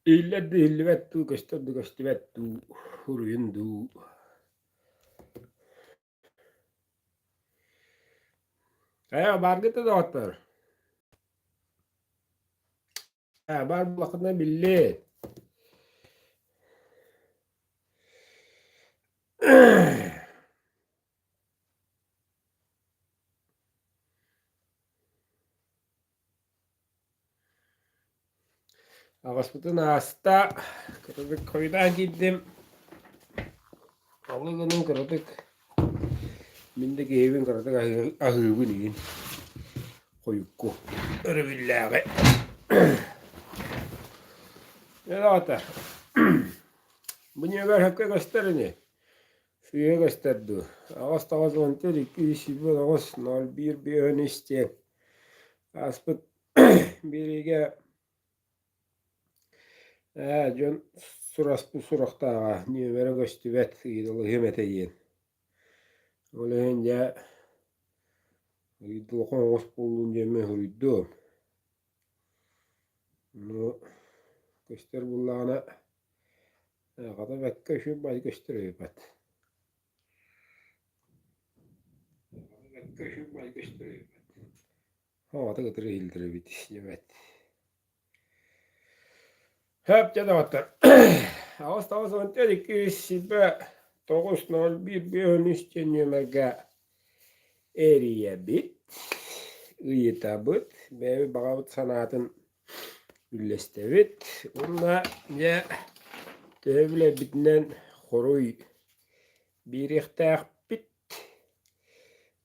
Иһиллэр да иһиллибэт дуу, көстөр да көстүбэт дуу, уруйун дуу. Хайа, бааргыт да доҕоттор? Ээ, баар буоллаххытына биллиэ. Аҕаспытын ааста, кыратык хойутаан киирдим. Ол гынан кыратык мин да киһибин кыратык аһыыбын игин хойукку өрөбүллээҕи. Дьэ аҕата, бу ньүөгэр сөпкө көстөр ини. Сыыһа көстөр дуу. Аҕыс 94 229 01 53 диэн ааспыт биэриигэ ээ дьон сураспыт сурахтааҕа нүөмэрэ көстүбэт ыйыталаһыам этэ диэн. Ол иһин дьэ ыйыталаһан оҕус буоллун диэммин суруйдум. Ну көстөр буоллаҕына хата бэккэ үчүгэй баҕайы көстөр эбит. Бэккэ үчүгэй баҕайы көстөр эбит. Оҕото кытары иһиллэр эбит диэбэт. Хөп дьэ доҕоттор. 8 94 209 01 53 диэн нүөмэргэ эрийэбит, ыйытабыт, бэйэбит баҕабыт санаатын үллэстэбит уонна дьэ төһө билэрбитинэн хоруй биэриэхтээхпит.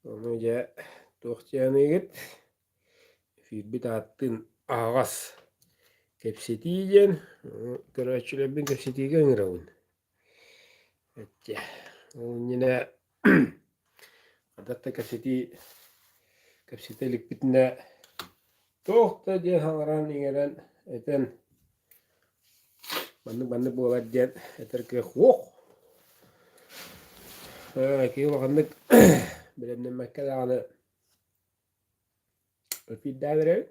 Ону дьэ туох диэххиний эфирбит ааттыын аһаҕас кэпсэтии диэн көрөөччүлэрбин кэпсэтиигэ ыҥырабын. Эттэ ол иннинэ хата да кэпсэтии кэпсэтэ иликпитинэ туох да диэн саҥаран-иҥэрэн этэн Маннык-маннык буолар диэн этэр кыах суох. Киһи улаханнык бэлэмнэммэккэ даҕаны эфирдээн эрэбит.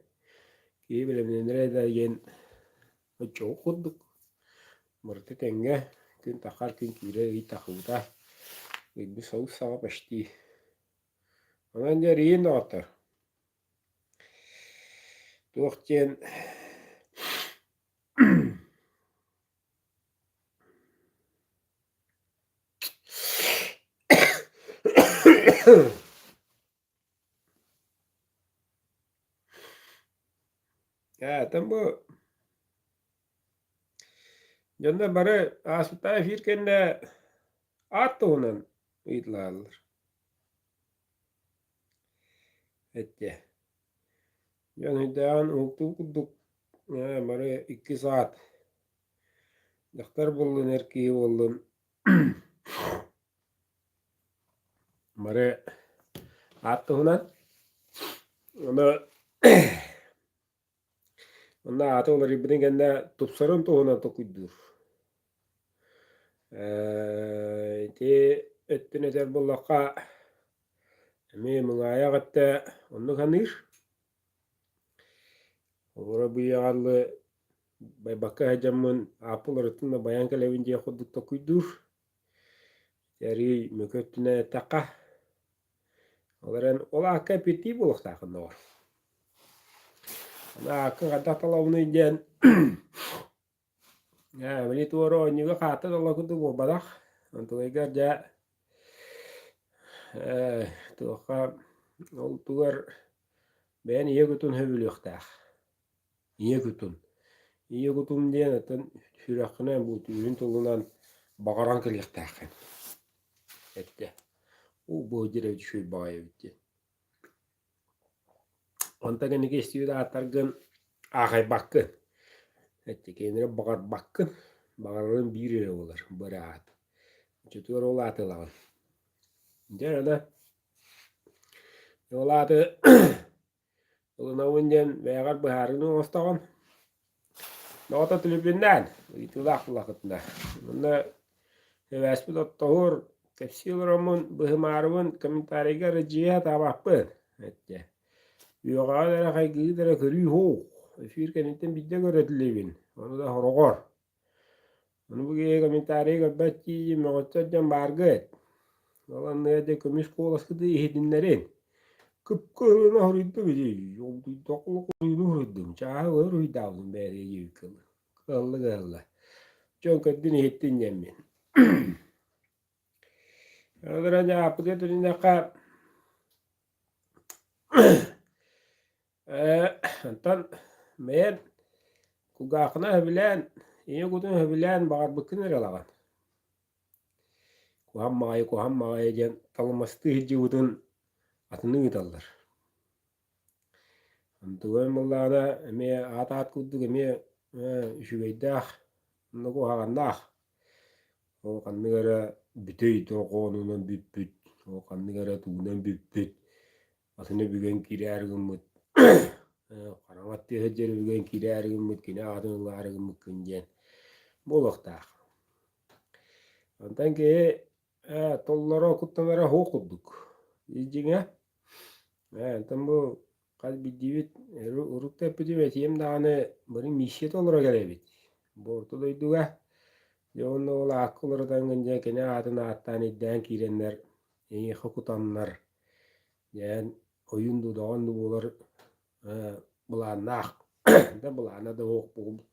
Киһи бэлэмнэнэрэ да диэн оччоҕо курдук. Барыта тэҥҥэ күн таххар күн киирэр ый тахыбыта. Ыйбыт соус саҕа почти. Онон дьэ эрийин доҕоттор. Туох диэн Ээ, бу дьоннор бары ааспыттаах эфир кэннэ аат туһунан ыйыталаһаллар. Эттэ. Дьон өйдөөн уһуктуу курдук ээ, бары икки саат дьахтар буоллун, эр киһи буоллун бары аат туһунан. Ону Онно аата уларыйбытын кэннэ тупсарын туһунан толкуйдуур. Ээ, ити өттүн этэр буоллахха, эмиэ мыҥаайах өттө оннук саныыр. Олоро быйаҕа дылы байбакка сылдьаммын ааппы уларыттым да байан кэлэбин диэх курдук толкуйдуур. Ити арыый мөкү өттүнэн эттэххэ, Ол эрэн ол аакка эппиэттиир буолуохтааххын доҕор. Аны аакка хайдах талабыный диэн ээ били туора оонньууга хаатта тала курдук буолбатах. Онтугайгар дьэ ээ туохха ол тугар бэйэн ийэ кутун сөбүлүөхтээх. Ийэ кутун. Ийэ кутум диэн оттон сүрэххинэн бу түүнүн тылынан баҕаран кэлиэхтээххин. Эттэ. Уу бу дьиэ үчүгэй баҕайы эбит диэн. Онтон кэнники истибит ааттаргын аахайбаккын. Эттэ кинилэри баҕарбаккын. Баҕарарын биир эрэ буолар бу эрэ аат. Оччотугар ол ааты ылаҕын. Дьэ аны ол ааты Ылынабын диэн бэйэҕэр быһаарыыны оҥостоҕун. Доҕото түлүпүннээн, ыйытыылаах булахытына. Манна сибээспит оттоһуор, кэпсии олороммун, быһымаарыбын комментарийга ырыдьыйа сатаабаппын, эттэ. Үөҕэҕин эрэ хайгыыгыт эрэ көрүү суох. Эфир кэнниттэн биирдэ көрөтүлэбин, ону да сороҕор. Ону бу киһи комментарийы көрбөт дии мөҕүттэр дьон бааргыт. Ол анныгар дьэ көмүс куоласкытын иһитиннэрин. Кып-кыһылына хоруйдум ити, уруйдум хоруйдум, чааһы уруйдаабытым бэйэтэ диэбиккэ дылы. Кыалла-кыалла. Дьон көрдүн иһиттин диэммин. Ол эрэн ааппытыгар төнүннэххэ Онтон бэйэм кулгааххынан сөбүлээн, ийэ кутун сөбүлээн баҕарбыккын эрэ ылаҕын. Куһаҕан баҕайы, куһаҕан баҕайы диэн талымастыы сылдьыбытын атыны ыыталлар. Онтугай буоллаҕына эмиэ аат-аат курдук эмиэ үчүгэйдээх уонна куһаҕаннаах. Ол ханнык эрэ бүтэй дорҕоонунан бүппүт, ол ханнык эрэ тугунан бүппүт Атыны бүгэн киирээри гыммыт хараҥа тыаһа диэри бүгэн киирээри гыммыт кини аатын ылаары гыммыккын диэн буолуохтаах. Онтон киһи толлоро куттанара суох курдук. Дьиҥэ онтон бу хас биирдиибит урут да эппитим этиэм даҕаны бары миссия толоро кэлэбит. Бу орто дойдуга дьэ уонна ол аакка уларытаҥҥын дьэ кини аатын ааттаан ирдээн киирэннэр эйиэхэ кутаннар Дьээн ойуун дуудаҕан да буолар былааннаах да былаана да суох буолбут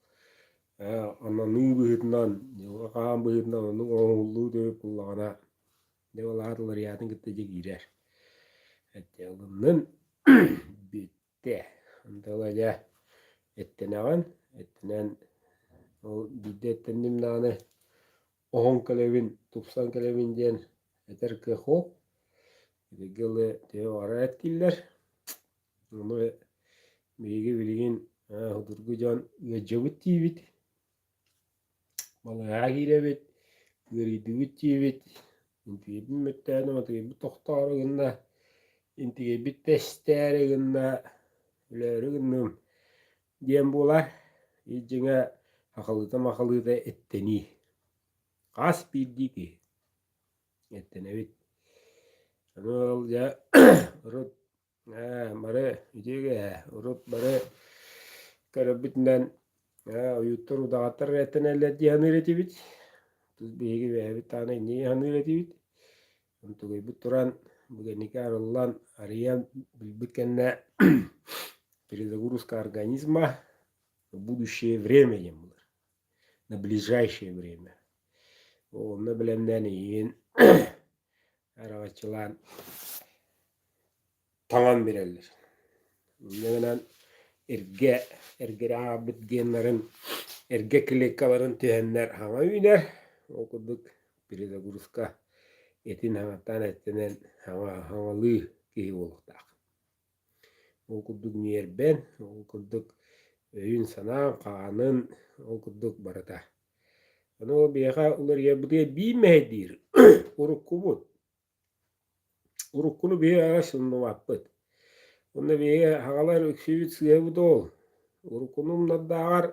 ананыы быһыытынан дьылҕа хаан быһыытынан оннук оҥоһуллуу да буоллаҕына дьэ ол аат уларыйаатын кытта дьэ киирэр ылыннын бүттэ онто ыла дьэ эттэнэҕин эттэнэн ол биирдэ эттэнним даҕаны оһон кэлэбин тупсан кэлэбин диэн этэр кыах суох Итигэ дылы төһө баҕарар эттииллэр. Ону биһиги билигин судургу дьон ыалдьабыт диибит, балыыһаҕа киирэбит, ыарыйдыбыт диибит, интигэйбит мөттөөнө матыйбыт тохтоору гынна, интигэйбит тэстээри гынна, өлөөрү гынным диэн буолар. Ис дьиҥэ сахалыыта-махалыыта эттэнии. Хас биирдии киһи Эттэнэбит. Аны ол дьэ урут бары үтүөгэ урут бары көрөрбүтүнэн ойууттар удаҕаттар эттэнэллэр дии саныыр этибит. Тут биһиги бэйэбит даҕаны инньэ саныыр этибит. Онтугуйбут туран бу кэнники арыллан арыйан билбит кэннэ перезагрузка организма в будущее время диэн буолар. На ближайшее время. Онно бэлэмнээн эйигин араҕаччылаан таҥан биэрэллэр. Инньэ гынан эргэ эргэрэ аҕалбыт геннарын, эргэ клеткаларын түһэннэр хаҥа үүнэр. Ол курдук перезагрузка этин хаҥаттаан эттэнэн хаҥа хаҥалыы киһи буолуохтаах. Ол курдук ньиэрбэн, ол курдук өйүн-санаан, хаанын, ол курдук барыта. Ону ол биһиэхэ уларыйарбытыгар биир мэһэйдиир уруккубут. Уруккуну биһиги аҕай сынныбаппыт. Уонна биһиги аҕалар үксүбүт сыыһабыт ол. Уруккуну умнардааҕар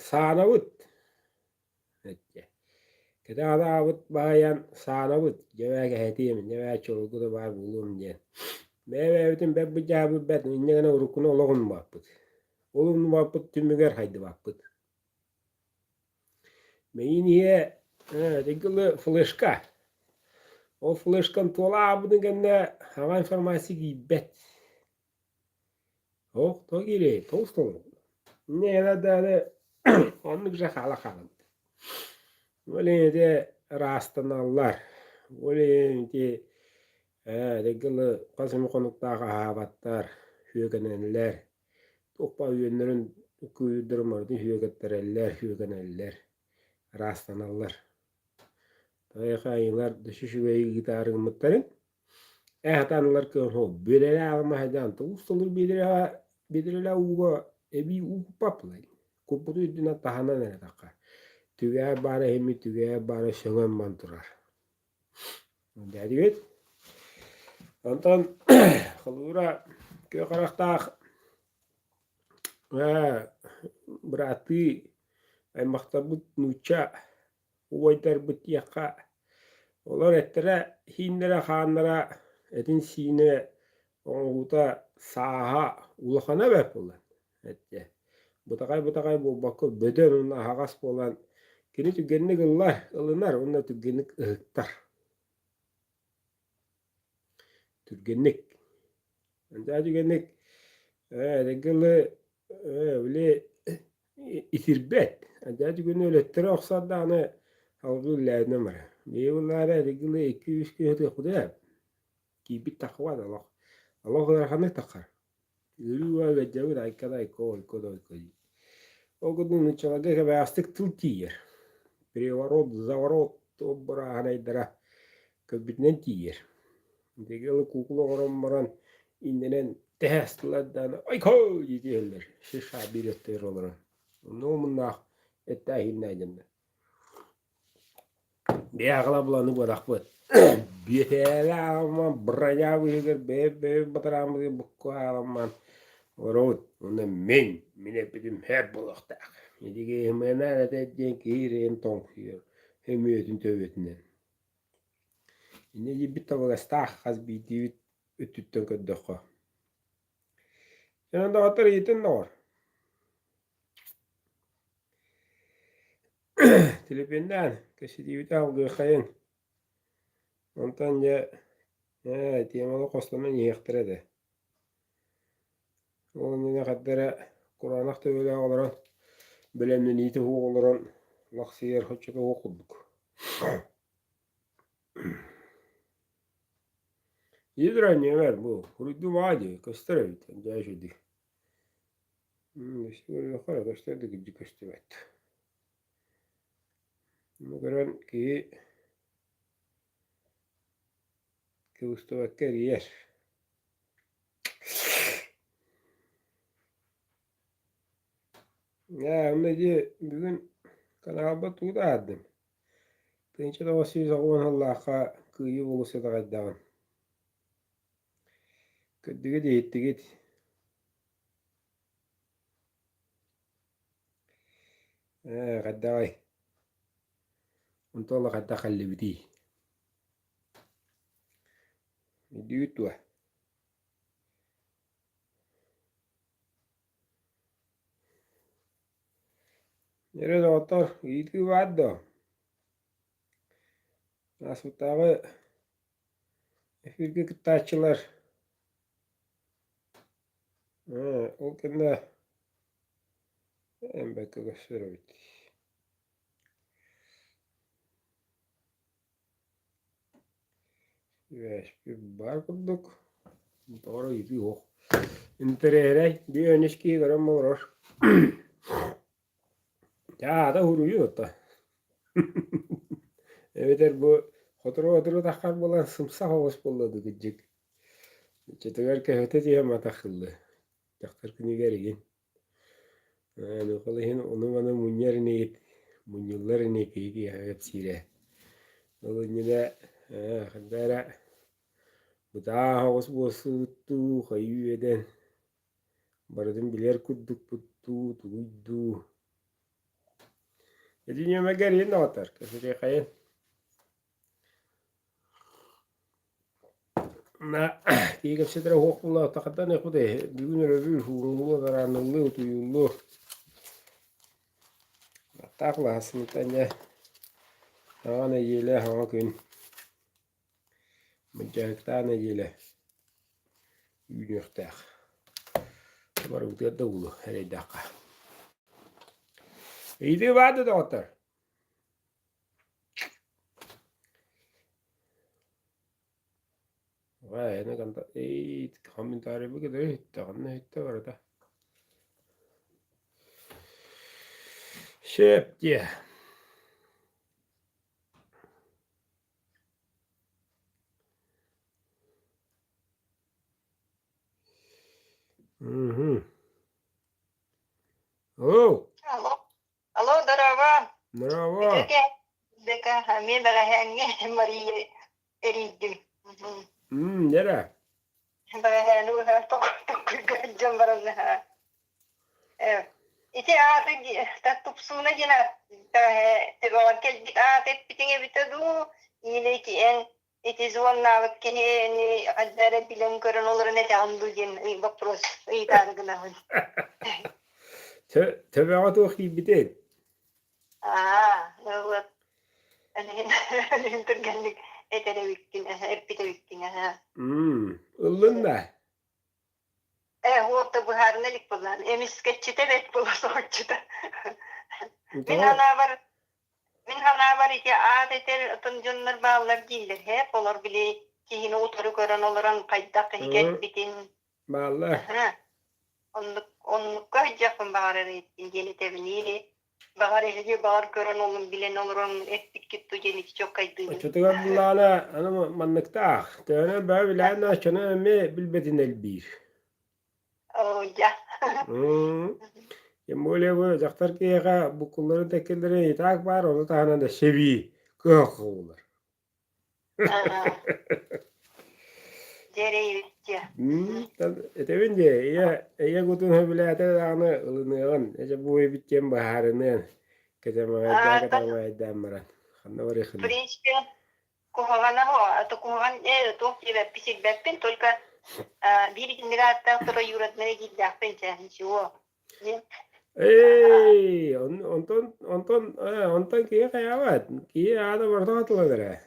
саанабыт. Кэтэх анаабыт баайан саанабыт, дьэ кэһэтиэм, дьэ чолгу да баар буолуом диэн. Бэйэ-бэйэбитин бэрт быдьаабыт бэрт, инньэ гынан уруккуну олох умнубаппыт. Ол умнубаппыт түмүгэр хайдыбаппыт. Мэйиин иһэ итинки флешка. Ол флешкам туола аабытын кэннэ саҥа информация киирбэт. Ох, тоҕо киирэй, тоҕус толору. Инньэ даҕаны оннук же хаала хаалбыт. Ол иһин ити ыраастаналлар. Ол иһин ити ээ дылы хас эмэ хонуктаах аһаабаттар, сүөкэнэллэр. Туох баар үөннэрин, күүрдэрин барытын сүөкэттэрэллэр, сүөкэнэллэр, ыраастаналлар. Эйиэхэ айыылар дөссө үчүгэй ыытаары гыммыттарын Ээ сатаан ылар кыаҕым суох. Бүөлэлээх аҕам айдаан тугу усталыыр биэдэрэлээх биэдэрэлээх ууга эбии уу куппаппын. Куппуту үрдүнэн таһынан эрэ тахха. Түгэҕэр баара иһиммит, түгэҕэр баара сөҥөн баран турар. Дээдибит. Онтон холуура күөх харахтаах ээ бырааттыы аймахтарбыт нуучча убайдарбыт диэххэ, олор эттэрэ иһииннэрэ-хааннара, этин-сиинэ оҥоһуута сааһа улахана бэрт буолла. Эттэ. Бытаҕай-бытаҕай буолбакка бөдөҥ уонна аһаҕас буолан кини түргэнник ыллар, ылынар уонна түргэнник ыһыктар. Түргэнник. Дьэ түргэнник ээ эдэргэ дылы ээ били итирбэт. Дьэ түгэни өлөттөрө охсор даҕаны салгыы үллээбитинэн барар. Биһиги буоллаҕына эдэргэ дылы икки-үс күн сытыахпыт ээ. Киирбит таххыбат олох. Олох ыараханнык таххар. Ыарыы ыалдьабыт айка да айка, ойко да ойко дии. Ол курдук нууччаларга кэбэҕэстик тыл тиийэр. Приворот, заворот ол бырааһынайдара көрбүтүнэн тиийэр. Итиги ылы куукула оҥорон баран иннинэн тэһэ астылар даҕаны ойко дии түһэллэр. Шиша биир өттүгэр олорон. Онно омуннаах эттээх дьоннор. Бэйэҕэ буланы буолахпыт. Биэтээлэ ааҕымман броня быыһыгар бэйэ-бэйэ батарааммытын букку ааҕымман олоробут. Уонна мин, мин эппитим һэр буолуохтаах. Итиги ымыанаар этэ диэн киһи ирэйин тоҥсуйар, өмүөтүн төбөтүнэн. Инньэ диирбит табыгастаах хас биирдиибит өттүттэн көрдөххө. Онон доҕоттор ыйытын доҕор. Төлөпүөннээн кэпсэтиибитэ алгыаххайыҥ, онтон дьэ ээ теманы хостонон иһиэхтэрэ этэ. Ол иннинэ хайда эрэ кураанах төбөлөөх олорон, бэлэмнэниитэ суох олорон лахсыйар соччото суох курдук. Ийэ нүөмэр бу уруйдуу баа дии көстөр эбит дьэ үчүгэй Көстүбэт эрэ көстөр да кырдьык көстүбэт. Ону көрөн киһи кыбыстыбакка эрийэр. Ээ, онно ити бүгүн каналбар тугу таһаардым? 1990 сыллаахха Кыайыы болуоссата хайдаҕын. Көрдүгүт, иһиттигит. Ээ, хайдаҕый? Онтон ыла хайдах кэллибитий? Өйдүүгүт дуо? Эрэ доҕоттор, ыйытыы баар дуо? Ааспыттааҕы эфиргэ кыттааччылар Ээ, ол кэннэ эмбэккэ көстөр эбит. Сибээспит баар курдук. Тоҕо ыйытыы суох. Интэриэһинэй, биир үс киһи көрөн олорор. Дьэ, аата уруйу отто. Эбэтэр бу сотору-сотору таххар буолан сымсах оҕус буолла дуу кырдьык. Оччотугар көһүтэ түһэн матахыллы. Дьахтар күнүгэр игин. Ол иһин ону-маны мунньар инигит, мунньуллар ини киһи киһиэхэ кэпсиирэ. Ол иннинэ хайда эрэ бытаах оҕус буолсубуттуу, хайыы үөдэн барытын билэр курдукпут дуу, тугуй дуу. Ити нүөмэргэ эрийэн доҕоттор, кэпсэтиэххэйин. Киһи кэпсэтэрэ суох буолла, хантан ехпутый? Бүгүн өрөбүл, уунуллуо, тарааныллыы, утуйуллуо. Аттаах лаһасымыттан дьэ саҥа нэдиэлэ, саҥа күн. Мындьаһыктаах нэдиэлэ үүнүөхтээх. Барыбытыгар да уулу эрэйдэххэ. Ыйытыы баар да доҕоттор? Комментарийбы кытары иһиттэ, ханна иһиттэ барыта. Сөп диэ. Мгм. Алло. Алло, алло, здорово. Здорово. Үтүө Бека, эмиэ бэҕэһээҥҥи Мария эрийдим. М, дьэрэ. Бэҕэһээни быһа токкуйга сылдьан баран Э, ити ааты тупсууна диэн бэҕэһээ төбөҕөр кэлбит ааты эппитиҥ эбитэ дуу, или ити эн ити звоннаабыт киһини хайда эрэ билэн көрөн олорон этэҕин дуу диэн вопрос ыйытаары гынабын. Төбөҕө туох киирбитий? Аа, вот Эниһин эниһин түргэнник этэр эбиккин, эппит эбиккин аһаа. Ыллын да? Э, уолта быһаарына илик буоллаан. Эмискэччитэ бэрт буола соһуччута. Мин санаабар, мин санаабар ити аат этэр атын дьоннор бааллар дииллэр һээп, олор били киһини утары көрөн олорон хайдах киһи кэлбитин Бааллар. Оннук, оннукка сылдьыахпын баҕарар эбиппин диэн этэбин или баҕар эһиги баҕар көрөн олун билэн олорон эппиккит дуу диэн ити чуолкайдыыбын. Оччотугар буллаҕына аны манныктаах. Төһөнөн баа билээн оччону эмиэ билбэтин элбиир. Оо, дьэ. Тем более бу дьахтар киһиэхэ буккулларын тэккиллэрин и так баар, ону таһынан да сэбии кыһалҕалар. Дьэрэйбиттиэ. Этэбин дии, ийэ ийэ кутун сөбүлээтэ даҕаны ылыныаҕын, эдьэ бу эбит диэн быһаарыныан, кэтэмэҕэйдээн кэтэмэҕэйдээн баран, ханна В барыаххыный? принципе, куһаҕана а то куһаҕан туох диэбэппин сирбэппин, только биир итинник ааттаах троюродная диирдээхпин чэ, ничего. Эй, онтон онтон онтон киһи хайаабат, киһи аата барыта хатыланар эрэ.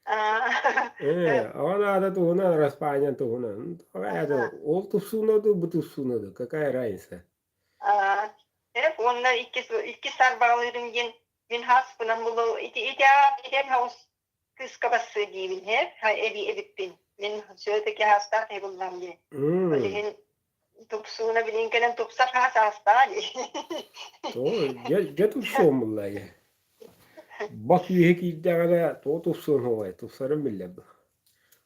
Э, аҕан аата туһунан, Распаанньан туһунан. Аата ол тупсууна дуу, бу тупсууна дуу, какая разница? Уонна иккис иккис саарбаҕалыырым диэн мин хааспынан булу ити ити аат итэн хаус кыыска бассыы диибин һэ эби эбиппин мин все-таки хаастаах киһи буллаам дии ол иһин тупсууна билин кэлэн тупсар хаас аастаҕа дии Дьэ дьэ тупсуом булла Бат үөһэ киирдэҕинэ тоҕо тупсуон суоҕай, тупсарын биллэр бу.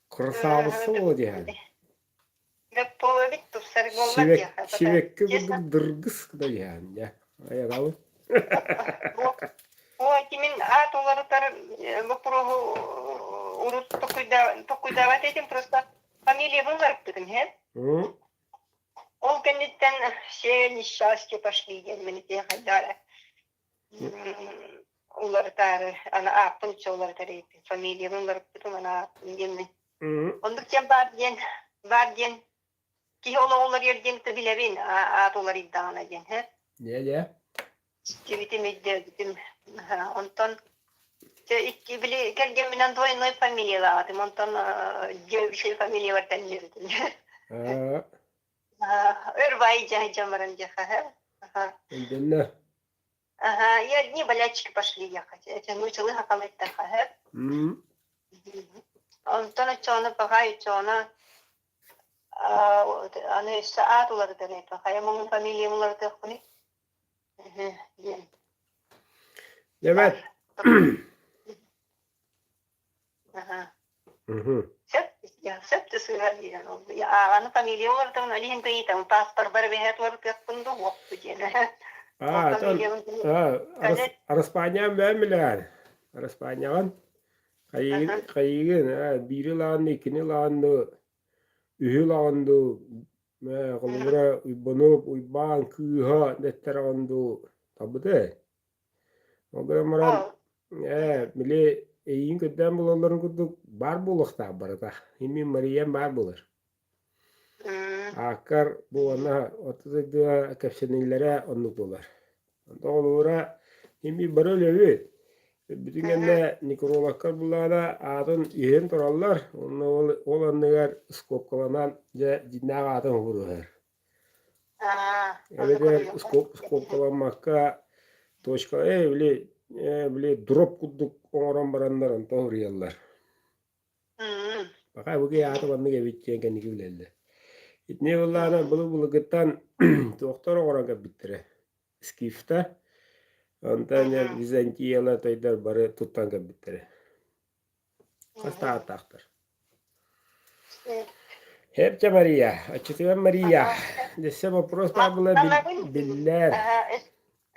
Красавица буола диэһэн. Половик тупсар буолла диэхэ. Сибэкки курдук дыргыс гына диэһэн дьэ. Айаҕабын. Ой, мин аат уларытар боппуруоһу урут токуйдаабат этим, просто фамилиябын уларыппытым, һэ? Ол кэнниттэн все несчастья пошли диэн мин ити хайдара уларытаары аны ааппын үчэ уларытар эбиппин фамилиябын уларыппытым аны ааппын диэммин оннук диэн баар диэн баар диэн киһи олоҕо уларыйар диэн билэбин аат уларыйдаҕына диэн һэ Дьэ дьэ истибитим өйдөөбүтүм онтон икки били кэргэмминэн двойной фамилиялаах этим онтон девичьей фамилиябар төннүбүтүм өр баай дьаһайдьан баран диэхэ Өйдөннө. Ага, и одни болячки пошли ехать. Эти нучалы хакалыттаха. Онтон оччоҕуна пахай оччоҕуна аны өссө аат уларытан хайа муҥун фамилиям уларытыахпыный диэн. Дебет. Сөп, сөп да сыыһа диэн. Ааҕаны фамилия уларытабын, ол иһин ыйытабын, паспорбар эбэһээт уларытыахпын дуу, уохпу диэн. Араспаанньаан бэйэм билэҕин. Араспаанньаҕын хайыгын, хайыгын, биири ылаҕын дуу, иккини ылаҕын дуу, үһү ылаҕын дуу, холобура Уйбанов, Уйбаан кыыһа дэттэрэҕин дуу, табыты. Ол гынан баран, ээ, били эйиигин көрдөөн булалларын курдук баар буолуохтаах барыта. Мин Мариям баар буолар. Ааккар бу уонна орто дойдуга кэпсэниллэрэ оннук буолар. Онтон холобура, ими бары өлөбүт. Бүтүн кэннэ некрологкар буллаҕына аатын иһэн тураллар, уонна ол, ол анныгар скобкаланан дьэ дьиҥнээх аатын уһуруһар. Эбэтэр скобкаламмакка точка били били дроп курдук оҥорон бараннар онтон суруйаллар. Пока бу киһи аата маннык эбит диэн кэнники билэллэр. Итини былаана былы-былыргыттан туохтар оҥорон кэлбиттэрэ. Скифта, онтон Византиялар тойдор бары туттан кэлбиттэрэ. Хас да ааттаахтар. Хепче Мария, оччотугар Мария, өссө вопрос баар була биллэр.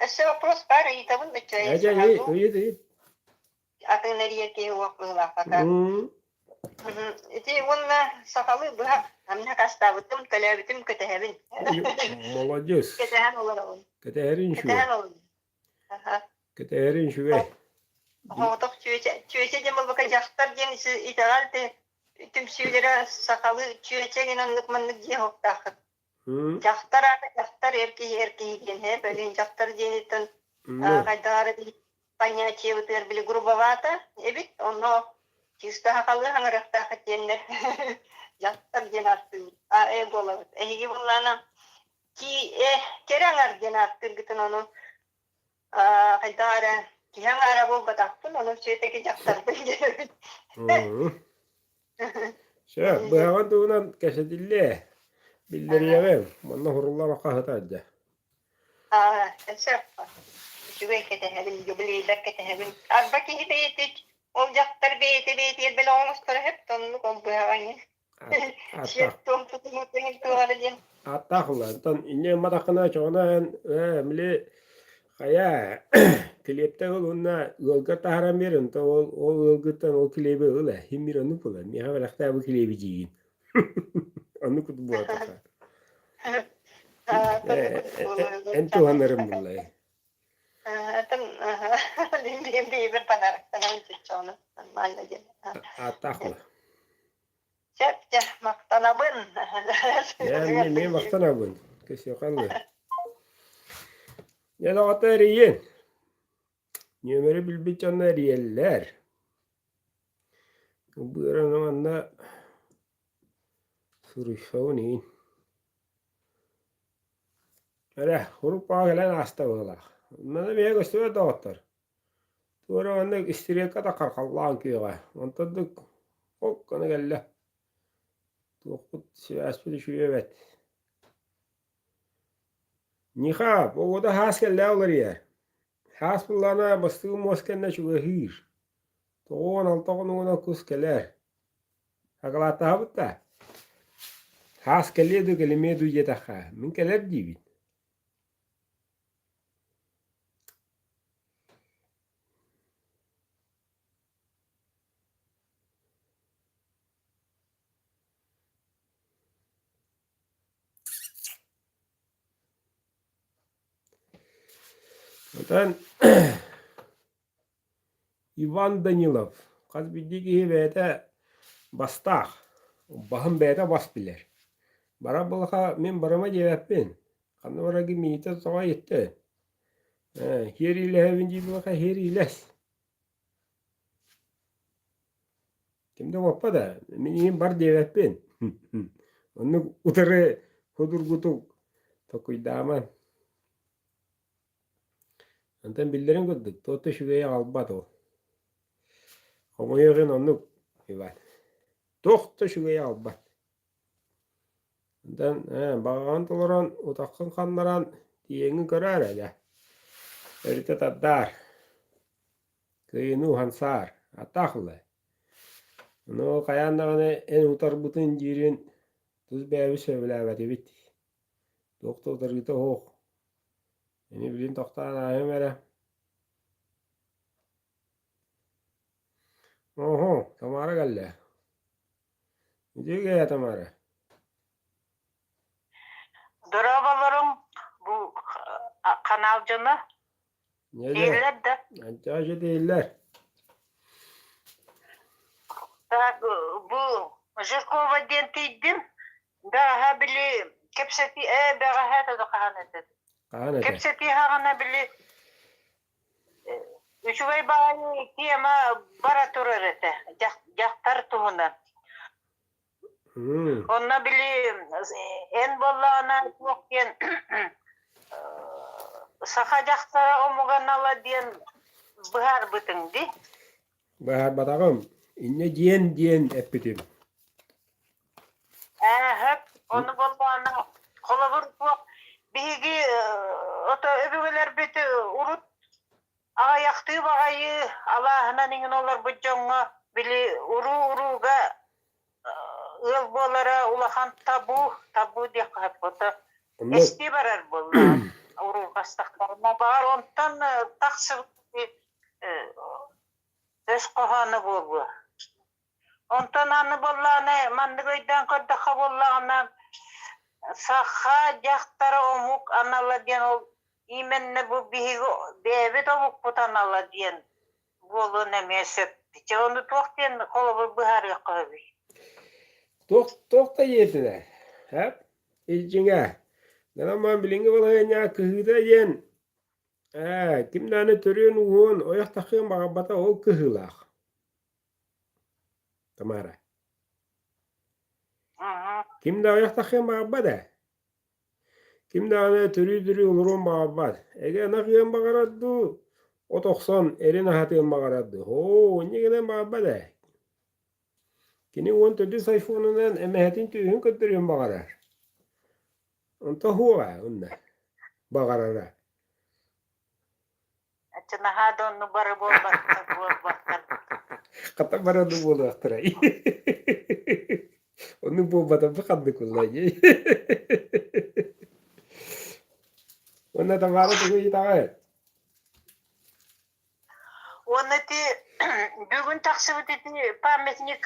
Өссө вопрос баар ыйытабын Эдьэ, ыйыт, ыйыт. Атын эрийэр киһи уох быһыылаах пока. Ити уонна сахалыы быһах амнах астаабытым, төлөөбүтүм, кэтэһэбин. Молодец. Кэтэһэн олоробун. Кэтэһэрин үчүгэй. Кэтэһэн олоробун. Кэтэһэрин үчүгэй. Оҕотох чүөчэ, чүөчэ диэн буолбакка дьахтар диэн итэҕэл түмсүүлэрэ сахалыы чүөчэ гин оннук маннык дьиэ оһохтооххут. Дьахтар аата дьахтар, эр киһи эр киһи диэн һэ, бөлүүн дьахтар диэниттэн хайдах эрэ понятиебытыгар били грубовато эбит, онно чисто сахалыы хаҥырыахтаах диэннэр дьахтар диэн ааттыыбыт, а э буолабыт. Эһиги буоллаана ки э кэрэ аҥар диэн ааттыыргытын ону хайдах эрэ киһи аҥаара буолбатахпын, ону все-таки дьахтарбын диэбит. Сөп, быһаҕын туһунан кэпсэтиллиэ. Биллэриэҕим, манна уһуруллан хаһыта дьэ. Аа, сөп. Үчүгэй кэтэһэбин, юбилейдар кэтэһэбин. Арба киһи бэйэтэ, ол дьахтар бэйэтэ бэйэтигэр бэлэх оҥосторо сөп, оннук ол быһаҕа иһин. Ааттаах Сиэр-туом тутуһуутун туох эрэ диэн. Ааттаах ылла. Онтон инньэ ымматаххына чоҕуна эн ээ били хайа килиэптэ ыл уонна ыалга таһааран биэр, онтон ол ол ыалгыттан ол килиэби ыл ээ, иһин биир оннук буолар. Миэхэ бэлэхтээ бу килиэби диигин. Оннук курдук буолар Эн туһанарым буллай. Ааттаах була. Сөп, дьэ, махтанабын. Ээ, мин махтанабын. Көсүөханны. Дьэ, доҕотто эрийин. Нүөмэри билбит дьонно эрийэллэр. Быаран манна суруйсабын иһин. Эрэ, уруккаҕа кэлэн ааста быһыылаах. Манна бэйэ көстүбэт доҕоттор. Туора маннык истириэккэ да хархаллаан күөҕэ. Онтон да хоп гына кэллэ. Туохпут сибээспит үчүгэй эбээт. Нихап, оҕото хаас кэллээ уларыйар. Хаас буллаҕына бастакы муос кэннэ чугаһыыр. 96 хонугунан кус кэлэр. Акылааттаһабыт да? Хаас кэлиэ дуу, кэлимиэ дуу диэтэххэ, мин кэлэр диибин. Онтон Иван Данилов хас биирдии киһи бэйэтэ бастаах, баһын бэйэтэ бас билэр. Барар буоллахха мин барыма диэбэппин, ханна бараргын миигиттэн тоҕо ыйыттыҥ? Ээ, һиэриилэһэбин дии буоллахха һиэриилэс. Ким да уоппа да, мин иһин бар диэбэппин. Оннук утары судургутук толкуйдааман. Онтон биллэрин курдук, туох да үчүгэйи аҕалбат ол. Хомойуох иһин оннук, Иван. Туох да үчүгэйи аҕалбат. Онтон ээ, баҕаҕын толорон, утаххын ханнаран, тиийэҥҥин көрөөр эрэ. Өрүтэ тардаар. Кыайыыны уһансаар, аттаах ылла. Ону хайаан даҕаны эн утарбытын диирин тус бэйэбит сөбүлээбэтибит. Туох да утарыыта суох. Ини билин тохтоон ааһыам эрэ. Оһо, Тамара кэллэ. Үтүө Тамара. Дорооболоруҥ, бу ханаал дьоно. Дииллэр да? Анчаачы дииллэр. Так, бу Жиркова диэн тиийдим. Бэҕэһээ били кэпсэтии, ээ бэҕэһээ да хаһан этэ. Хаһан этэ? Кэпсэтии хаҕана били үчүгэй баҕайы тема бара турар этэ дьахтар туһунан. Онно били эн буоллаҕына туох диэн саха дьахтара омуганала диэн быһаарбытыҥ дии. Быһаарбатаҕым. Инньэ диэн диэн эппитим. Ээ, ону буоллаҕына холобур туох биһиги ото өбүгэлэрбит урут аҕыйахтыы баҕайы алааһынан иҥин олорбут дьоҥҥо били уруу-урууга ыал буолара улахан табу, табу диэххэ сөп эстии барар буоллаҕа уруурҕастахтарына баҕар онтон тахсыбыт өс хоһооно буолуо. Онтон аны буоллаҕына маннык өйдөөн көрдөххө буоллаҕына саха дьахтара омук анала диэн ол именно бу биһиги бэйэбит омукпут анала диэн буолуон эмиэ сөп. Дьэ ону туох диэн холобур быһаарыахха сөбүй? Туох туох да диэтилэр. Һэп. Ис дьиҥэ, гынан билиҥҥи балаһыанньаҕа кыһыыта диэн ээ, ким даҕаны төрүөн-ууһуон, ойох таххыан баҕарбата ол кыһыылаах. Тамара. Ким да ойох таххыан баҕарбат ээ. Ким даҕаны төрүү-төрүү олоруон баҕарбат. Эгэ ынах ыан баҕарар дуу, от охсон эрин аһатыан баҕарар дуу. Оо, инньэ гынан баҕарбат ээ. Кини 14 айфонунан эмэһэтин түөһүн көрдөрүөн баҕарар. Онто суоҕа онно баҕарара. Ачча наһаа да оннук бары буолбаттар буолбаттар. Хата бараны буолуохтара. Оннук буолбатарбы ханнык буолла дии. Уонна Тамара тугу ыйытаҕын? Уонна ити бүгүн тахсыбыт ити памятник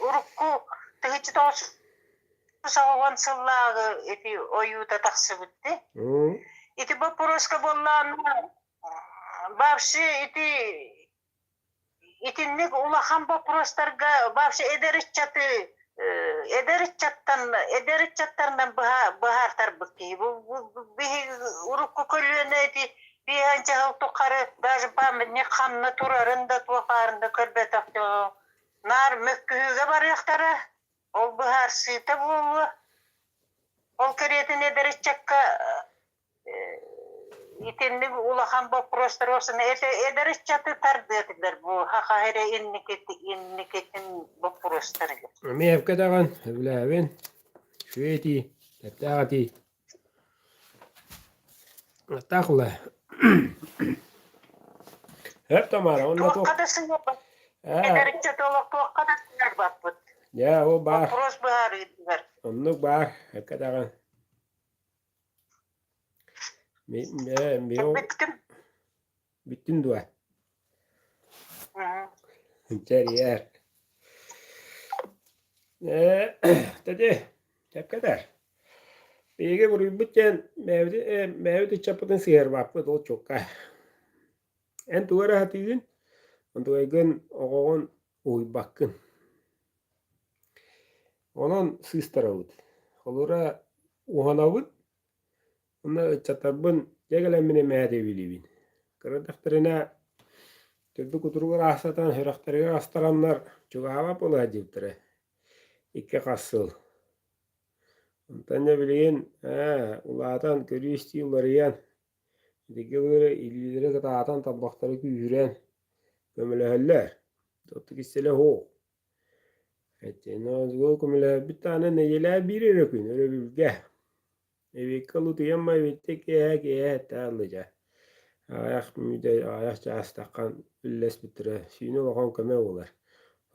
урукку 1990 сыллааҕы ити ойуута тахсыбыт дии. Ити боппуруоска буоллаҕына вообще ити итинник улахан боппуруостарга вообще эдэр ыччаты эдэр ыччаттан эдэр ыччаттарынан быһаартарбыт киһи. Бу биһиги урукку көлүөнэ ити биэһэн сыл тухары даже памятник ханна турарын да туох баарын да көрбөтөх наар мөккүһүүгэ барыахтара ол быһаарсыыта буолуо ол кэриэтин эдэр ыччакка итинник улахан боппуруостар уопсана эдэр ыччаты тардыатылар бу хаха эрэ инникитин боппуруостарыгар Эмиэ даҕан сөбүлээбин үчүгэй этии тэптээх этии Аттаах ула Эп Тамара уонна туох туохха да сыһыарбат эдэр ыччаты олох туохха да сыһыарбаппыт Дьэ ол баар вопрос быһаарыытыгар оннук баар эпкэ даҕан Бүттүм. Бүттүн дуо? Тэрийэр. Ээ, тэти, тэпкэтэр. Биһиги буруйбут диэн бэйэбит бэйэбит ыччаппытын сыһыарбаппыт ол чуолкай. Эн тугу эрэ сатыыгын, онтугайгын оҕоҕун уһуйбаккын. Онон сыыстарабыт. Холобура, уһанабыт уонна ыччаттарбын дьэ кэлэммин эмээти билибин. Кыра эрдэхтэринэ төрдү кутуругар аастатан, сүрэхтэригэр астараннар чугаһаабат буола сылдьыбыттара икки хас сыл. Онтон дьэ билигин ээ, улаатан, көрүү-истии уларыйан, итиги былыр илиилэрэ кытаатан, тарбахтара күүһүрэн көмөлөһөллөр. Оттук истэлэ суох. Көмөлөһөрбүт даҕаны нэдиэлэҕэ биир эрэ күн өрөбүлгэ. Эбиэккэ утуйан эбиттэ киэһэ киэһэ эттээх Аҕыйах мүнүүтэ аҕыйах чаас таххан үллэспиттэрэ сүүнэ улахан көмө буолар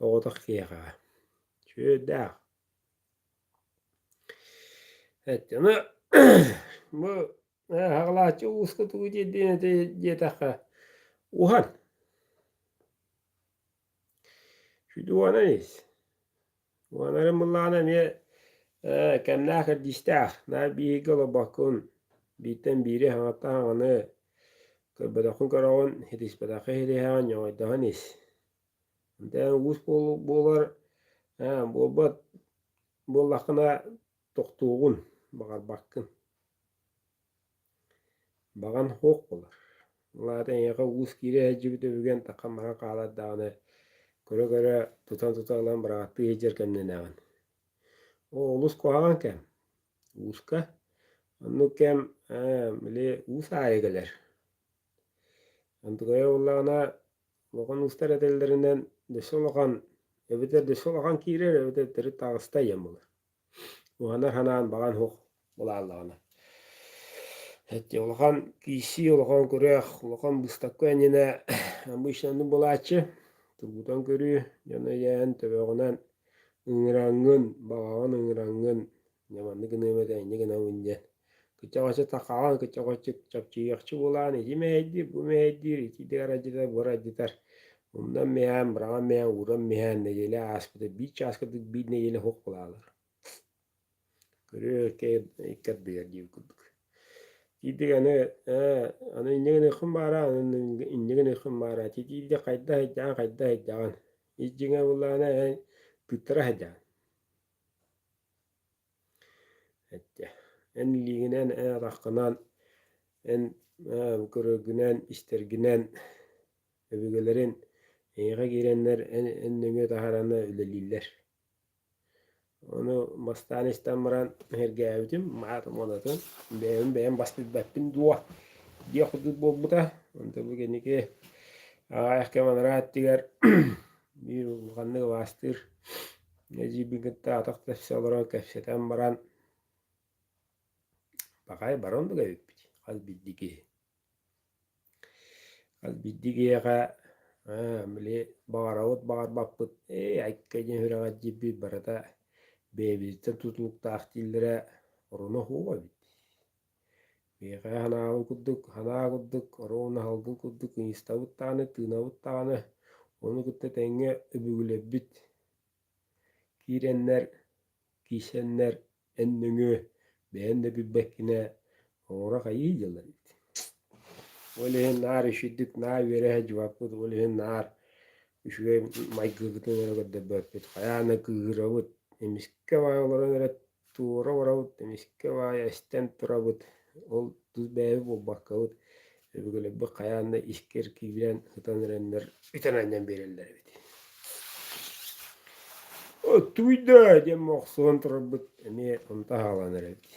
оҕотох киһиэхэ. Сүрдээх. Эттэ бу хаҕылааччы ууска тугу диэн диэтэххэ уһан. Сүдү уонан ис. Уонарын былаана эмиэ ээ, кэмнээх кэрдиистээх, наар бииргэ олорбоккун, бииртэн биири хаҥаттан хаҥаны, көрбөтөххүн көрөҕүн, ситиспэтэххин ситиһэҕин, ньоҕойдоһон ис. Онтон уус буолар ээ, буолбат буоллаххына тохтуоҕун баҕарбаккын. Баҕан суох буолар. Ол аата эйиэхэ уус киирэ сылдьыбыт өбүгэн таххан баран хаалар даҕаны көрө-көрө тутан-тута ылан быраҕаттыы сылдьар кэмнэнэҕин. Ол олус куһаҕан кэм. Ууска. Оннук кэм ээ, били уус аайы кэлэр. Онтукайа буоллаҕына улахан уустар этэллэринэн дөссө улахан эбэтэр дөссө улахан киирэр эбэтэр төрүт таҕыста диэн буолар. Уһанар санаан баҕан суох булааллаҕына. Эти улахан киирсии, улахан күрэх, улахан быыстапка иннинэ обычно оннук буолааччы. Тургутан көрүү, дьону өйөөн төбөҕүнэн ыҥыраҥҥын, баҕаҕын ыҥыраҥҥын, дьэ маннык гыныам этэ, инньэ гынабын диэн. Кыччаҕаччы такаҕын, кыччаҕаччы чапчыйыахчы буолаан ити мэһэйдиир, бу мэһэйдиир, итиитик аралдьытар, бу аралдьытар. Умнан мэһээн, быраҕан мэһээн, ууран мэһээн нэдиэлэ ааспыта биир чааска биир нэдиэлэ суох буолаалар. Көрүө икки ардыгар диир курдук. Тиийдик аны ээ аны инньэ гыныаххын баара, аны инньэ гыныаххын баара. Тиийдик хайдах сылдьаҕын, хайдах сылдьаҕын. Ис дьиҥэ буоллаҕына эн тыыттара сылдьаҕын. Эттэ. Эн илиигинэн, эн атаххынан, эн көрөргүнэн, истэргинэн өбүгэлэрин эйиэхэ киирэннэр эн, эн нөҥүө таһаараны үлэлииллэр. Ону бастаан истэн баран өһүргээбитим, маатым уонатын бэйэм бэйэм бас билбэппин дуо диэх курдук буолбута. Онтон бу кэнники аҕыйах кэм анараа өттүгэр биир улаханнык убаастыыр эдьиийбин кытта атах тэпсэ олорон кэпсэтэн баран пахай бары оннук эбиппит хас биирдии киһи. Хас биирдии киһиэхэ ээ били баҕарабыт баҕарбаппыт ээ айка диэн сүрэҕэлдьиирбит барыта бэйэбититтэн тутулуктаах дииллэрэ оруна суох эбит. Биһиэхэ санаабыт курдук, санаа курдук, оруобуна аһылгын курдук ыйыстабыт даҕаны, тыынабыт даҕаны, ону кытта тэҥҥэ өбүгэлэрбит киирэннэр, киирсэннэр эн нөҥүө бэйэн да билбэккинэ оҥоро хайыы дьыллар эбит. Ол иһин наар үчүгдүк наар үөрэ сылдьыбаппыт, ол иһин наар үчүгэй майгыбытын эрэ көрдөрбөппүт, хайаан да кыыһырабыт, эмискэ баай олорон эрэ туора барабыт, эмискэ баай эстэн турабыт, ол тус бэйэбит буолбаккабыт, өбүгэлэрбит хайаан да искэр киирэн сытан эрэннэр үтэн анньан биэрэллэр эбит. Туйда диэн мохсуон турарбыт эмиэ онто хаалан эрэбит.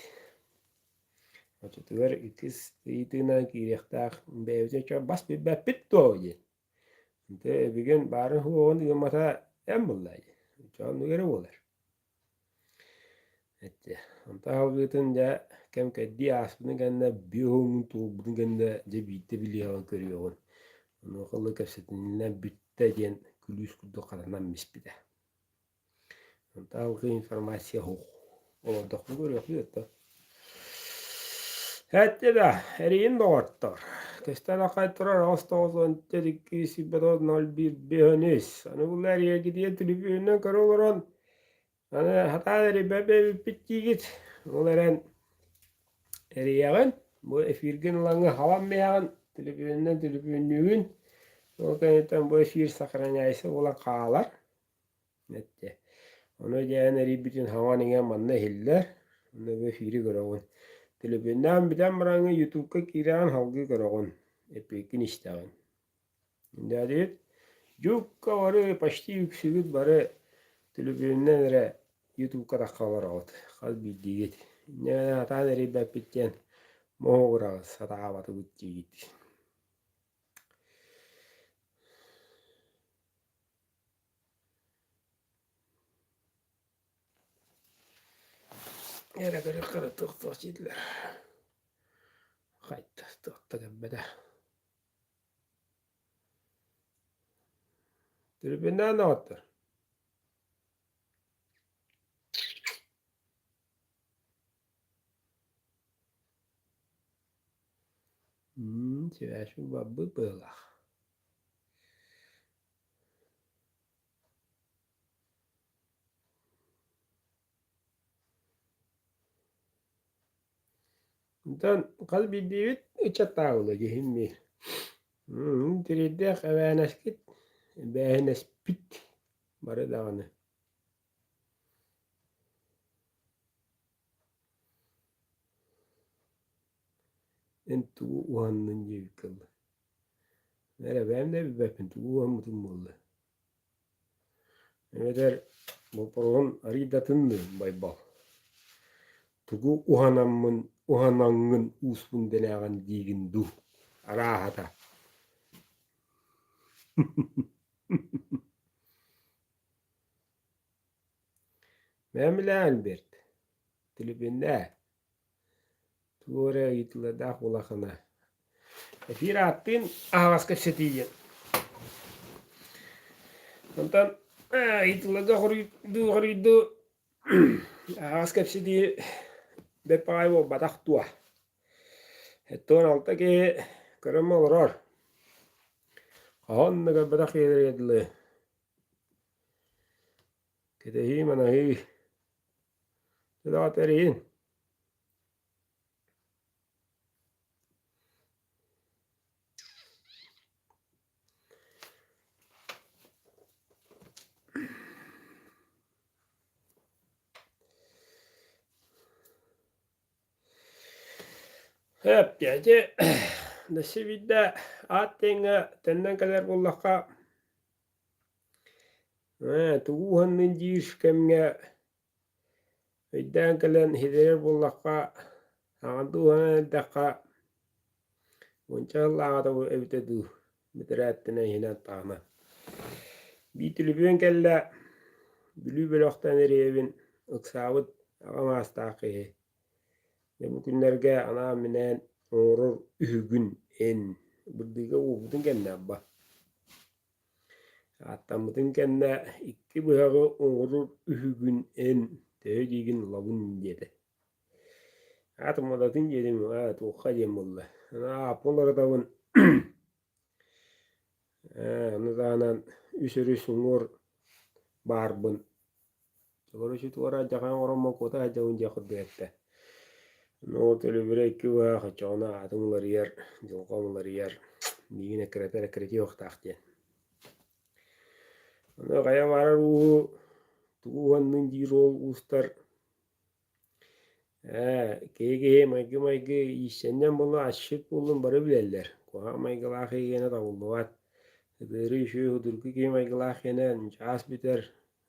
Оччотугар иккис ыйытыынан киириэхтээх бэйэбитин чо бас билбэппит дуо диэн. Дьэ эбигин баарын-суоҕун ыаммата эн буллаа дии. Чо оннук эрэ буолар. Эттэ. Онто аһылгытын дьэ кэм-кэрдии ааспытын кэннэ биоһуҥҥун туолбутун кэннэ дьэ биирдэ билиэҕин көрүөҕүн. Онуоха ыла кэпсэтиннэ бүттэ диэн күлүүс курдук хатанан биспитэ. Онто алгыы информация суох. Олордохпун көрүөхпүт оттон. Эттэ да, эрийин доҕоттор. Көстөн ахай турар 8 9 2 01 5 Аны булла эрийэргитигэр түлүпүөнүнэн көрө олорон аны сатаан эрийбэт эбиппит диигит. Ол эрэн эрийэҕин, бу эфиргин ылаҥҥа хабан биһэҕин, түлүпүөнүнэн түлүпүөннүүгүн. Ол кэнниттэн бу эфир сохраняйся буолан хаалар. Эттэ. Ону дьээн эрийбитин хаҥан-иҥэн манна иһиллэр. Онно бу эфири көрөҕүн. Төлөпүөннээн бүтэн бараҥҥын Ютубка киирэҕин салгыы көрөҕүн. Эппиэккин истэҕин. Дээдибит Дьукка бары почти үксүгүт бары төлөпүөнүнэн эрэ Ютубка тахха олороҕут. Хас биирдиигит. Инньэ гынан сатаан эрийбэппит диэн моһуогураҕыт, сатаабатыбыт диигит. Эрэ көрүөххэ туох-туох дииллэр. Хайта туох да кэлбэтэ. Түрбүннээн доҕоттор. Сибээспит барбыт быһыылаах. Онтон хас биирдиибит ыччаттааҕылар киһим биир Тириэрдээх эбээнэскит, эбээһинэспит бары даҕаны. Эн тугу уһаннын диэбиккэ дылы. Эрэ бэйэм да билбэппин тугу уһаммытым буолла. Эбэтэр боппуруоһун арыйдатын Байбал. Тугу уһанаммын, уһанаҥҥын ууспун дэнээҕин диигин дуу, арааһата. Бэйэм билэҕин бэрт, түлүпүннээ. Тугу эрэ ыйытыылардаах буоллаххына Эфир ааттыын аһаҕас кэпсэтии диэн. Онтон ыйытыыларга хоруйдуу хоруйдуу аһаҕас кэпсэтии бэрт баҕайы буолбатах дуо? 76 киһи көрөн олорор. Хаһан да көрбөтөх киһилэригэр дылы. Кэтэһии-манаһыы. Дьэ эрийин. Сөп дьэ дөссө биирдэ аат диэҥҥэ төннөн кэлэр буоллахха тугу уһанныын диир кэмҥэ өйдөөн кэлэн иһитирэр буоллахха хаҥардыы уһанан эрдэххэ уонча сыллааҕыта эбитэ дуу бэтэрээттэнэ иһинэн таһынан. Биир түлүпүөн кэллэ Бүлүү бөлөхтөн эрийэбин ыксаабыт аҕам аастаах киһи Дьэ бу күннэргэ анаан-минээн оҥорор үһүгүн эн бырдыыга уопутун кэннэ абба Ааттаммытын кэннэ икки быһаҕы оҥорор үһүгүн эн төһө диигин ылабын диэтэ. Аатым модатын диэтим аа туохха диэн буолла. Ааппын уларытабын ону таһынан үс өрүс уҥуор баарбын Короче, туора алдьархай оҥороммун куота сылдьабын диэх курдук эттэ. Ну төлөбүрэ икки быһах, оччоҕуна аатым уларыйар, дьылҕам уларыйар, миигин эккирэтэр эккирэтиэ уохтаах диэн. Ону хайа баарар ууһу тугу уһанныын диир уол уустар Ээ, киһи-киһи майгы-майгы ииссэнньэҥ буоллун, асчыт буоллун бары билэллэр. Куһаҕан майгылаах киһиэнэ табыллыбат. Ытыыры үчүгэй судургу киһи майгылаах киһинэ чаас бүтэр,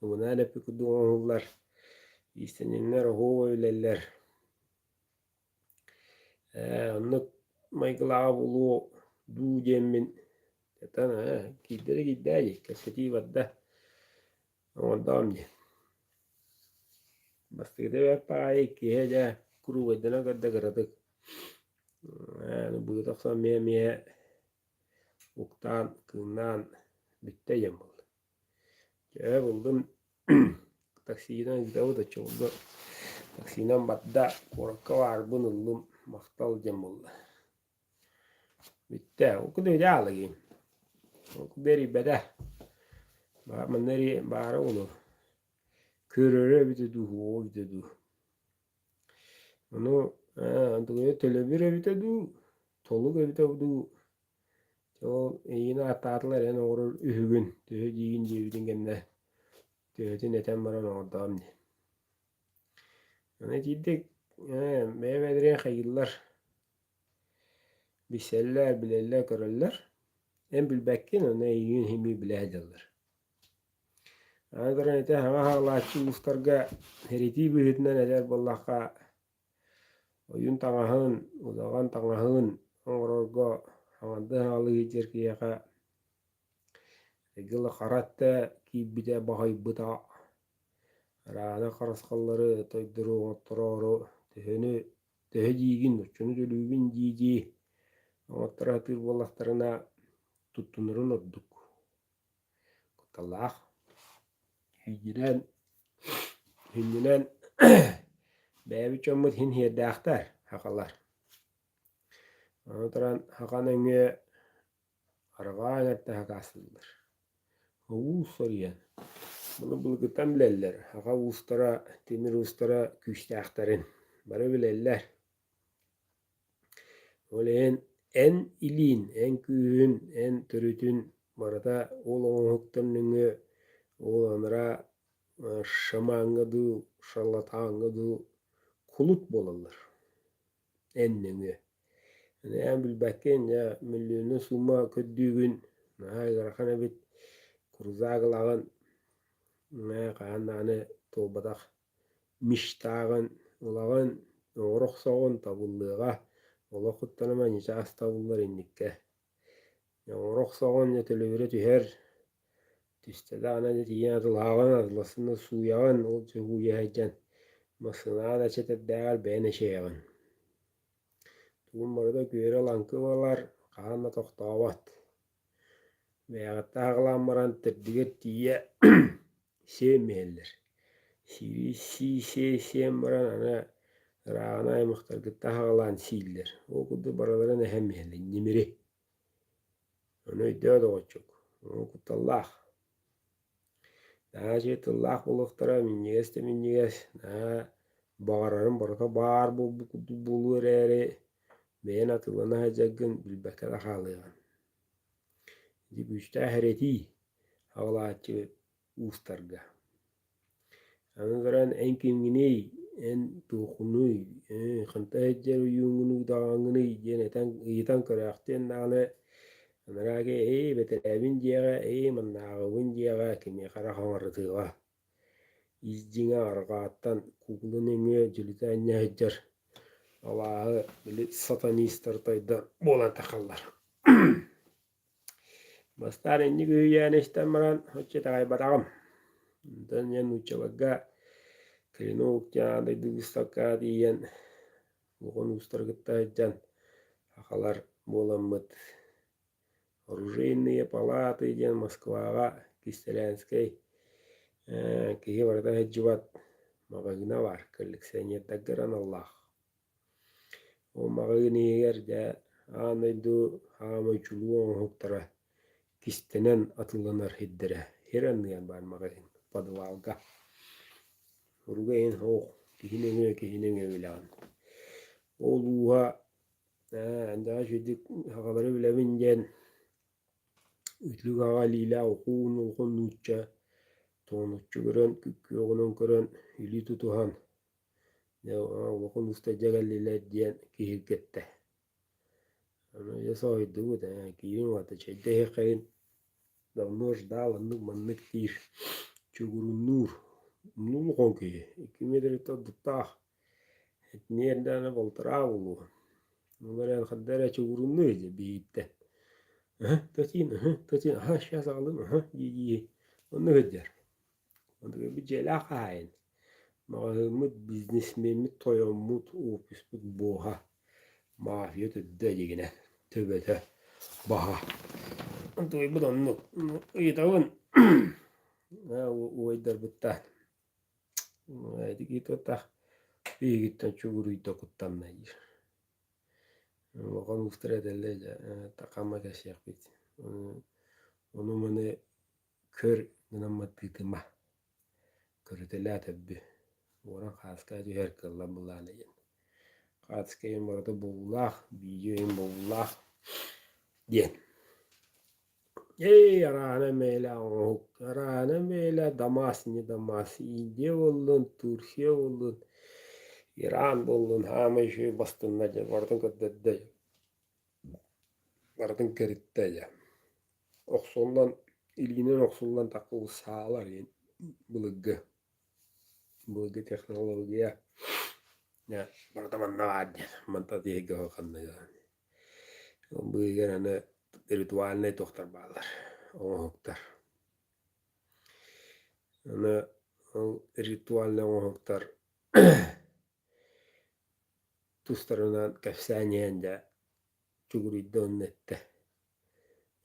ымынаан эппит курдук оҥоһуллар. Иистэнньэҥнэр оһуобай билэллэр. Ээ, оннук майгылааҕа буолуо дуу диэммин этэн ээ, киирдэ да киирдээ дии, кэпсэтии барда. Оҥордоҕум дии. Бастакыта бэрт баҕайы иккиһэ дьэ куруубайданан көрдө кыратык. Ээ быыта охсон эмиэ эмиэ уктаан, кыыннаан бүттэ диэн буолла. Дьэ буллум таксинан ыытабыт оччолорго таксинан барда куоракка баарбын ыллым махтал диэн буолла. Бүттэ. Ол курдук ити аалыгын. Ол курдук эрийбэтэ. Манна баара буолуо. Көрөрө эбитэ дуу, суоҕа эбитэ дуу. Ону ээ төлөбүр эбитэ дуу, толук эбитэ дуу. Ол эйигин ааттаатылар эн оҥорор үһүгүн, төһө диигин диэбитин кэннэ төһөтүн этэн баран оҥордоҕум дии. Аны итиирдик ээ бэйэ-бэйэлэрин хайыыллар Билсэллэр, билэллэр, көрөллөр. Эн билбэккин, ону эйигин син билэ сылдьаллар. Аны туран ити саҥа хаалааччы уустарга эритии быһыытынан этэр буоллахха, ойуун таҥаһын, удаҕан таҥаһын оҥорорго хаҥардыы хаалыы сылдьар киһиэхэ Дьылы хара өттө киирбитэ баһыйбыта, араана харысхаллары тойдору оҥоттороору төһөнү төһө диигин, оччону төлүүбүн дии-дии оҥотторо сатыыр буоллахтарына туттунарын ордук. Кутталлаах. Сүүнньүнэн сүүнньүнэн бэйэбит дьоммут иһин сиэрдээхтэр сахалар. Аны туран саха нөҥүө арҕаа эҥэртэ сакаастыыллар. Уус соруйан. Маны былыргыттан билэллэр, саха уустара, тимир уустара күүстээхтэрин. Бары билэллэр. Ол иһин эн илиин, эн күүһүн, эн төрүтүн барыта ол оҥоһуктан нөҥүө ол анараа шамаҥҥа дуу, шарлатаҥҥа дуу кулут буолаллар. Эн нөҥүө. Эн билбэккин, дьэ, мөлүйүөнү суума көрдүүгүн, наһаа ыарахан эбит, крузак ылаҕын, хаһан даҕаны туолбатах мечтаҕын ылаҕын, оҥоро охсоҕун, табыллыаҕа, олох куттаныма, ньычаас табыллар инниккэ. Оҥоро охсоҕун, дьэ төлөбүрэ түһэр, түстэ даҕаны дьэ тиийэн атылаһаҕын, атыласын да сууйаҕын, ол дьэ сууйа сылдьан массыынаҕа да эчэтэрдээҕэр бэйэн эчэйэҕин. Тугун барыта күөрэ-лаҥкы буолар, хаһан да тохтообот. Бэйэҕиттэн аҕылаан баран төрдүгэр тиийэ сиэн иһэллэр. Сии сиэн баран аны ырааҕына аймахтаргыттан аҕылаан сииллэр. Ол курдук барыларын эһэн иһэллэр ньимири. Ону өйдөө доҕоччук, ол кутталлаах. Наһаа үчүгэй тыллаах буолуохтара, минньигэс да минньигэс, наһаа баҕарарым барыта баар буолбут курдук буолуо эрээри, бэйэн атыылана сылдьаргын билбэккэ да хаалыаҕын. Ити күүстээх эрэтии аҕалааччы уустарга. Аны туран эн кимҥиний? эн туоххунуй, хантан сылдьар ойууҥҥунуй даҕаҥҥыный диэн этэн ыйытан көрөөхтүөн даҕаны анараа киһи ээ бэтэрээбин диэҕэ, ээ маннааҕыбын диэҕэ, кимиэхэ эрэ хаҥарытыаҕа. Ис дьиҥэ арҕааттан куукула нөҥүө дьөлүтэ анньа сылдьар алааһы били сатанистар тойдор буолан тахаллар. Бастаан инник үһүйээни истэн баран оччо итэҕэйбэтэҕим. Онтон дьэ нууччаларга Клинок диэн аан дойду быыстапкаҕа тиийэн улахан уустары кытта сылдьан сахалар буоламмыт Оружейные палаты диэн Москваҕа Кистэлээнскэй киһи барыта сылдьыбат маҕаһыына баар, коллекционердарга эрэ аналлаах. Ол маҕаһыын иһигэр дьэ аан дойду хаамай чулуу оҥоһуктара кистэнэн атыыланар сирдэрэ сир анныгар баар маҕаһыын подвалга. Уруга иһин суох, киһи нөҥүө киһи нөҥүө билэҕин. Ол ууһа ээ андаҕа үчүгэйдик сахалары билэбин диэн үтүлүк аҕа илиилээх ухуун улахан нуучча тоҥоноччу көрөн күөҕүнэн көрөн илии тутуһан дьэ улахан уста дьэ кэллилэр диэн киһиргэттэ. Аны дьэ соһуйдубут ээ киириҥ уота чэйдэ иһиэххэйин давно ждал оннук маннык диир чугуруннуур улахан киһи 2 метртэн ордуктаах Итини эрдэҕинэ балтараа буолуо. Ол эрэн ханна эрэ чугуруннуу дьэ биһиттэн. Ыһы, татин, ыһы, татин, аһа, сейчас аҕалым, ыһы дии-дии оннук сылдьар. Онтукайбыт дьиэлээх хаһаайын. Маҕаһыыммыт, бизнесмеммит, тойоммут, офиспыт буоһа, мафия төрдө дигинэ, төбөтө, баһа. Онтукайбыт оннук. Ыйытабын убайдарбыттан. Ити биһигиттэн чугуруйда куттанна диир. Улахан уустар этэллэр дьэ такама кэсиэхпит. Ону-маны көр гынан тыытыма. Көрүтэлээ төрдү. Уоран хааска түһэр кыаллар былаана диэн. Хаацка иһин барыта буолуулаах, видео иһин буолуулаах диэн. Эй, араана мээлэ оҥоһук, араана мээлэ Дамас не Дамас, Индия буоллун, Турция буоллун, Иран буоллун, хаамай үчүгэй бастынна дьэ, барытын көрдөрдө, барытын кэриттэ дьэ. Охсуллан, илиинэн охсуллан таххыбыт саалар диэн былыргы, былыргы технология дьэ барыта манна баар диэн, мантан тиһиргэ ханныга. Ол быыһыгар аны ритуальнай туохтар бааллар, оҥоһуктар. Аны ол ритуальнай оҥоһуктар тустарынан кэпсээн иһэн дьэ чугуруйда уонна эттэ: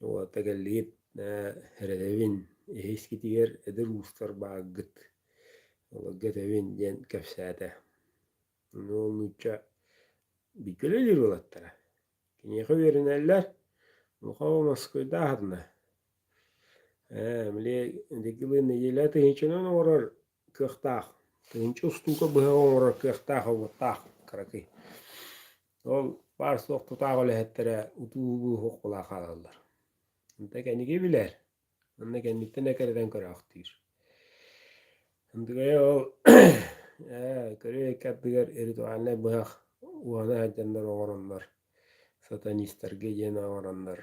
«Уолаттар кэллигит, эрэдэбин, эһискитигэр эдэр уустар бааргыт, олорго этэбин» диэн кэпсээтэ. Ону ол нуучча Бииргэ үлэлиир уолаттара. Киниэхэ үөрэнэллэр, Мухова Москвайдааһына. Ээ, били дигилы нэдиэлэ тыһыынчанан оҥорор кыахтаах, тыһыынча устуука быһа оҥорор кыахтаах уоттаах кыракый. Ол баар-суох тутаах үлэһиттэрэ утуу-убуу суох хаалаллар. Онто кэнники билэр. Онно кэнниттэн эккирэтэн көрөөхтүүр. Ындыгайа ол ээ көрүө икки ардыгар ритуальнай быһах уһана сылдьаннар оҥороннор сатанистарга диэн оҥороннор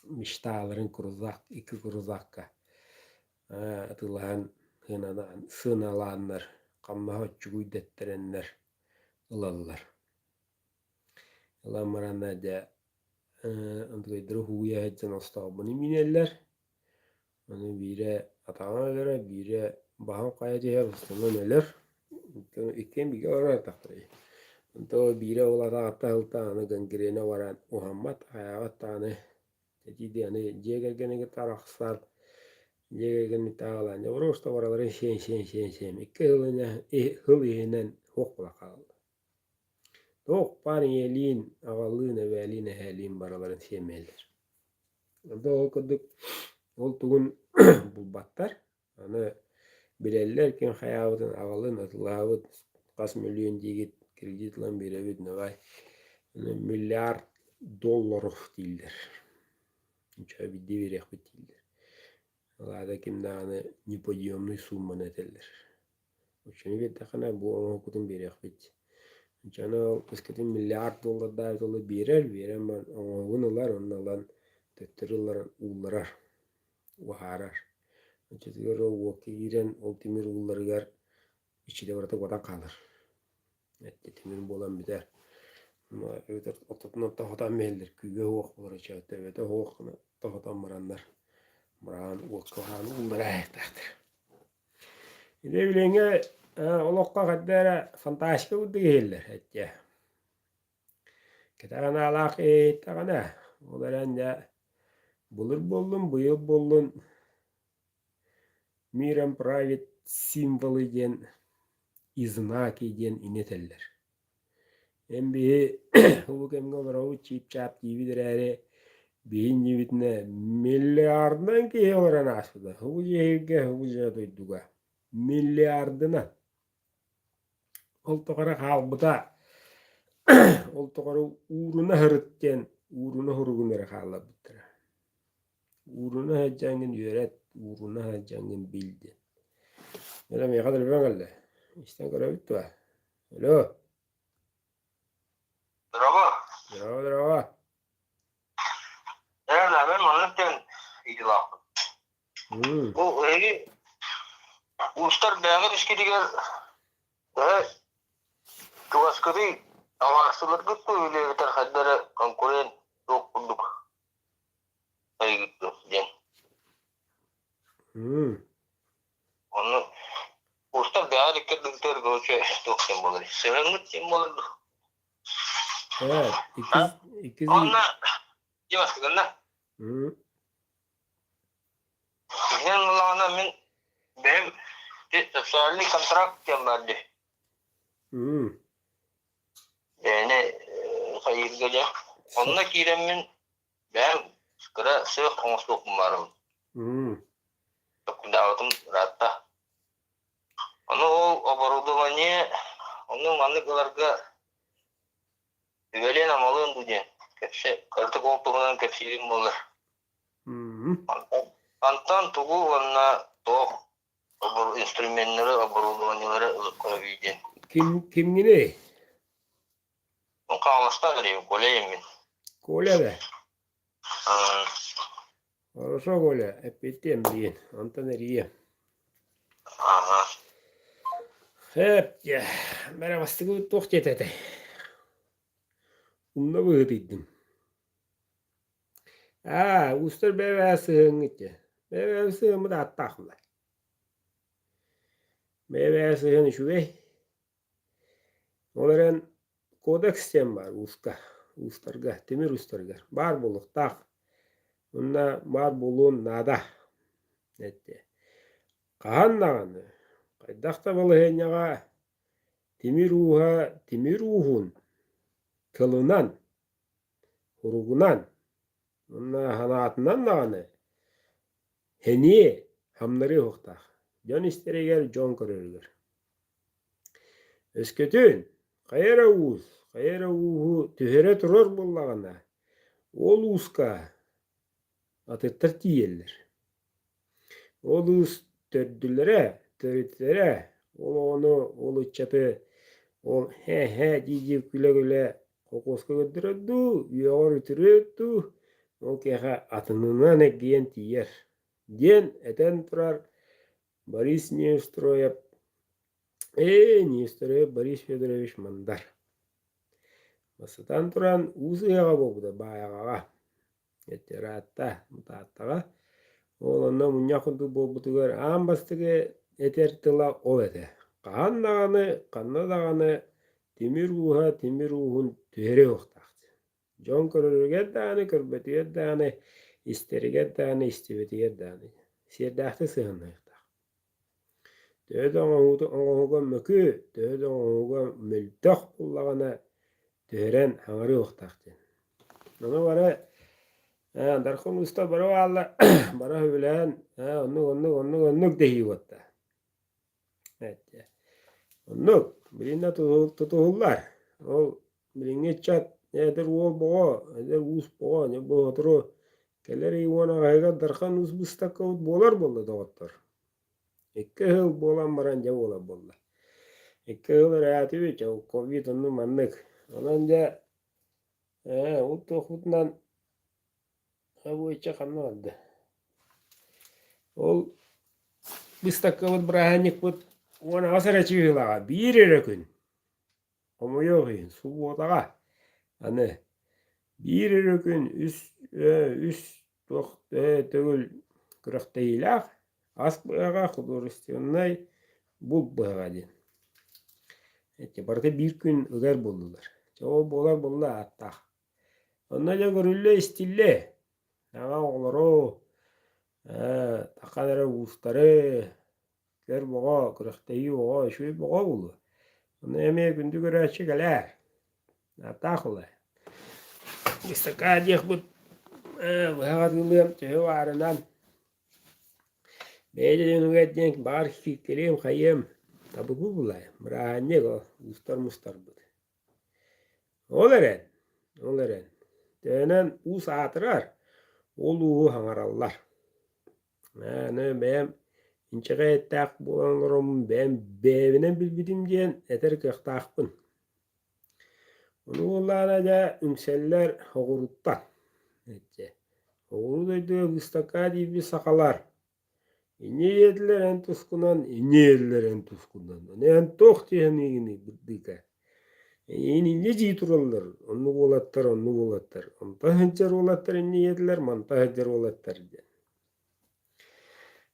мечталарын крузак икки крузакка атыылаһан сыаналааннар хамнаһа оччугуй дэттэрэннэр ылаллар. Ылан баранна дьэ Андыгайдары һууйа сылдьан остообуну миинэллэр. Аны биирэ атаҕын өлөрөр, биирэ баһын хайа түһэр, устунан өлөр. Иккиэн бииргэ олорор эттэхтэрэ дии. Онто биирэ ол атаҕыттан сылтаан аны гангрена баран уһаммат, хайаабат даҕаны. Дии аны дьиэ кэргэни кытта арахсан, дьиэ кэргэммит аҕалаан дьэ просто барыларын сиэн сиэн сиэн сиэн икки сыл иһинэн суох буола хаалла. Туох баар ийэлиин, аҕалыын, эбээлиин, эһээлиин барыларын сиэмэллэр. Онто ол курдук ол тугун булбаттар. Аны билэллэр ким хайаабытын аҕалын, атылаабыт хас мөлүйүөн диигит кредит ылан биэрэбит давай миллиард долларов дииллэр. Ничего биирдэ биэриэхпит дииллэр. Ол аата ким даҕаны неподъемный сумманы этэллэр. Оччону биэрдэххинэ бу оҥоһуккутун биэриэхпит. Оччону ол өскөтүн миллиард доллардаах тылы биэрэр, биэрэн баран оҥоһугун ылар уонна ылан төттөрү ылларан уулларар, уһаарар. Оччотугар ол уокка киирэн ол тимир уулларыгар иччитэ барыта куотан хаалар. Эттэ тимир буолан бүтэр. Эбэтэр ортотунан тоһутан биһэллэр, күүгэ суох буолар оччо төбөтө суох гына тоһутан бараннар быраҕан уокка уһаан ууллара иһиэхтээхтэр. Ити билиҥҥи олоххо хайда эрэ фантастика курдук иһиллэр эттэ. Кэтэх анаалаах иһиттэҕинэ, ол эрэн дьэ былыр буоллун, быйыл буоллун миром правит символы диэн и знаки диэн инэ этэллэр. Эн биһи улуу кэмҥэ олоробут чип-чаап диибит эрээри, биһи иннибитинэ миллиардынан киһи олорон ааспыта. Һубу дьиэһиргэ, һубу дьиэ дойдуга. Миллиардынан. Ол тухары хаалбыта, ол тухары ууруна сырыт диэн ууруна суругун эрэ хаалларбыттара. Ууруна сылдьаҥҥын үөрэт, ууруна сылдьаҥҥын бил диэн. Эрэ миэхэ да кэллэ. Истэн көрөбүт дуо? Алло. Здорово. Здорово, здорово. Ээ, мен маннык диэн ыйытыылаахпын. Бу эһиги уустар бэйэҕит искитигэр төһө чугаскытый алаастыларгыт дуу или эбэтэр хайда эрэ конкурент суох курдук айыгыт дуо диэн. Ону уустар бэйэҕит иккэрдигитигэр короче туох диэн буолар сыһыаҥҥыт диэн буолар дуо? Ээ, иккис иккис Онно дьиэ Иһин ыллаҕына мин бэйэм социальный контракт диэн баар дии. Бэйэни хайыырга дьэ. Онно киирэммин бэйэм кыра сыах оҥостуохпун баарым. Токкудаабытым ыраатта. Ону ол оборудование ону маннык ыларга үбэлиэн-амалыан дуу диэн кэпсэ кыратык ол туһунан кэпсиирим буоллар. Антон тугу уонна туох инструменнары, оборудованиелары ылыккын диэн? Ким кимҥиний? Ну, Хаҥаластан эрийим, Коля мин. Коля да? Хорошо, Коля, эппиэттиэм билигин, онтон эрийиэм. Ага. Сөп, дьэ, бэрэ бастакы туох диэтэ этэй? Умна быһыытыйдым. Аа, уустар бэйэ-бэйэ сыһыаҥҥыт дьэ. Бэйэ-бэйэ сыһыаммыт ааттаах буолар. Бэйэ-бэйэ сыһыан үчүгэй. Ол эрэн кодекс диэн баар ууска, уустарга, тимир уустарыгар баар буолуохтаах. Уонна баар буолуон наада. Эттэ. Хаһан даҕаны, хайдах да балаһыанньаҕа тимир ууһа тимир ууһун тылынан Уругунан уонна санаатынан даҕаны сэниэ хамнарыа суохтаах, дьон истэригэр, дьон көрөрүгэр. Өскөтүн хайа эрэ уус, хайа эрэ ууһу түһэрэ турар буоллаҕына, ол ууска атыттар тиийэллэр. Ол уус төрдүлэрэ, төрүттэрэ ол оҕону, ол ыччаты ол һээ-һээ дии-дии күлэ-күлэ холкуоска көрдөрөр дуу, үөҕэр үтүрүөр дуу, ол киһиэхэ атынынан эргийэн тиийэр диэн этэн турар Борис Неустроев ээ Неустроев Борис Федорович Мандар. Бастатан туран уус ыһыаҕа буолбута Баайаҕаҕа Ыраатта, Тааттаҕа. Ол онно мунньах курдук буолбутугар аан бастакы этэр тыла ол этэ: хаһан даҕаны, ханна даҕаны тимир ууһа тимир ууһун түһэриэ суохтаах диэн. Дьон көрөрүгэр даҕаны, көрбөтүгэр даҕаны, истэригэр даҕаны, истибэтигэр даҕаны сиэрдээхтик сыһыаннаһыахтаах. Төһө да оҥоһуута оҥоһуга мөкү, төһө да оҥоһуга мөлтөх буоллаҕына түһэрэн хаҥарыа уохтаах диэн. Ону бары ээ Дархан ууста бары бааллар, бары сөбүлээн ээ оннук оннук оннук оннук дэһии уотта. Оннук билигин да тутуһуллар. Ол билиҥҥи ыччат эдэр уол боҕо, эдэр уус боҕо, бу сотору кэлэр ый уон аҕыһыгар Дархан уус быыстапкабыт буолар буолла доҕоттор. Икки сыл буолан баран дьэ буолар буолла. Икки ыал өрөөтүбүт, ол ковид оннук маннык. Онон дьэ ээ ол туохпутунан абыйча ханна барда? Ол быыстапкабыт бырааһынньыкпыт 18 эрэ чыыһылаҕа биир эрэ күн. Хомойуох иһин, субуотаҕа аны биир эрэ күн үс үс туох төгүл күрэхтэһиилээх ас быһаҕа художественнай булт быһаҕа диэн. Эти барыта биир күн ыгар буоллулар. Чэ ол буолар буолла ааттаах. Онно дьэ көрүллэ истиллэ. Аҕа оҕолору, ээ, тахан эрэ уустары, Көр боҕо, күрэхтэһии оҕо үчүгэй боҕо буолуо. Ону эмиэ күндү көрөөччү кэлээр. Ааттаах улай. Быстакаа диэхпит ээ быһах атыылыам төһө баарынан. Бэйэ дьонугар диэн баар кииркэлиэм хайыам табыгы булай. Бырааһынньык ол уустар мустарбыт. Ол эрэн, ол эрэн, төһөнөн уус аатырар, ол ууһу хаҥараллар. Аны бэйэм инчэҕэй эттээх буолан олороммун бэйэм бэйэбинэн билбитим диэн этэр кыахтаахпын. Ону буоллаҕына дьэ үҥсэллэр оҕуруттан. Иччэ оҕуруу дойдуга быыстапкаҕа тиийбит сахалар инньэ диэтилэр эн тускунан, инньэ диэтилэр эн тускунан. Аны эн туох дии саныыгыный бырдыыка? Эйигин инньэ дии тураллар, оннук уолаттар, оннук уолаттар. Онтон сылдьар уолаттар инньэ диэтилэр, мантан сылдьар уолаттар диэн.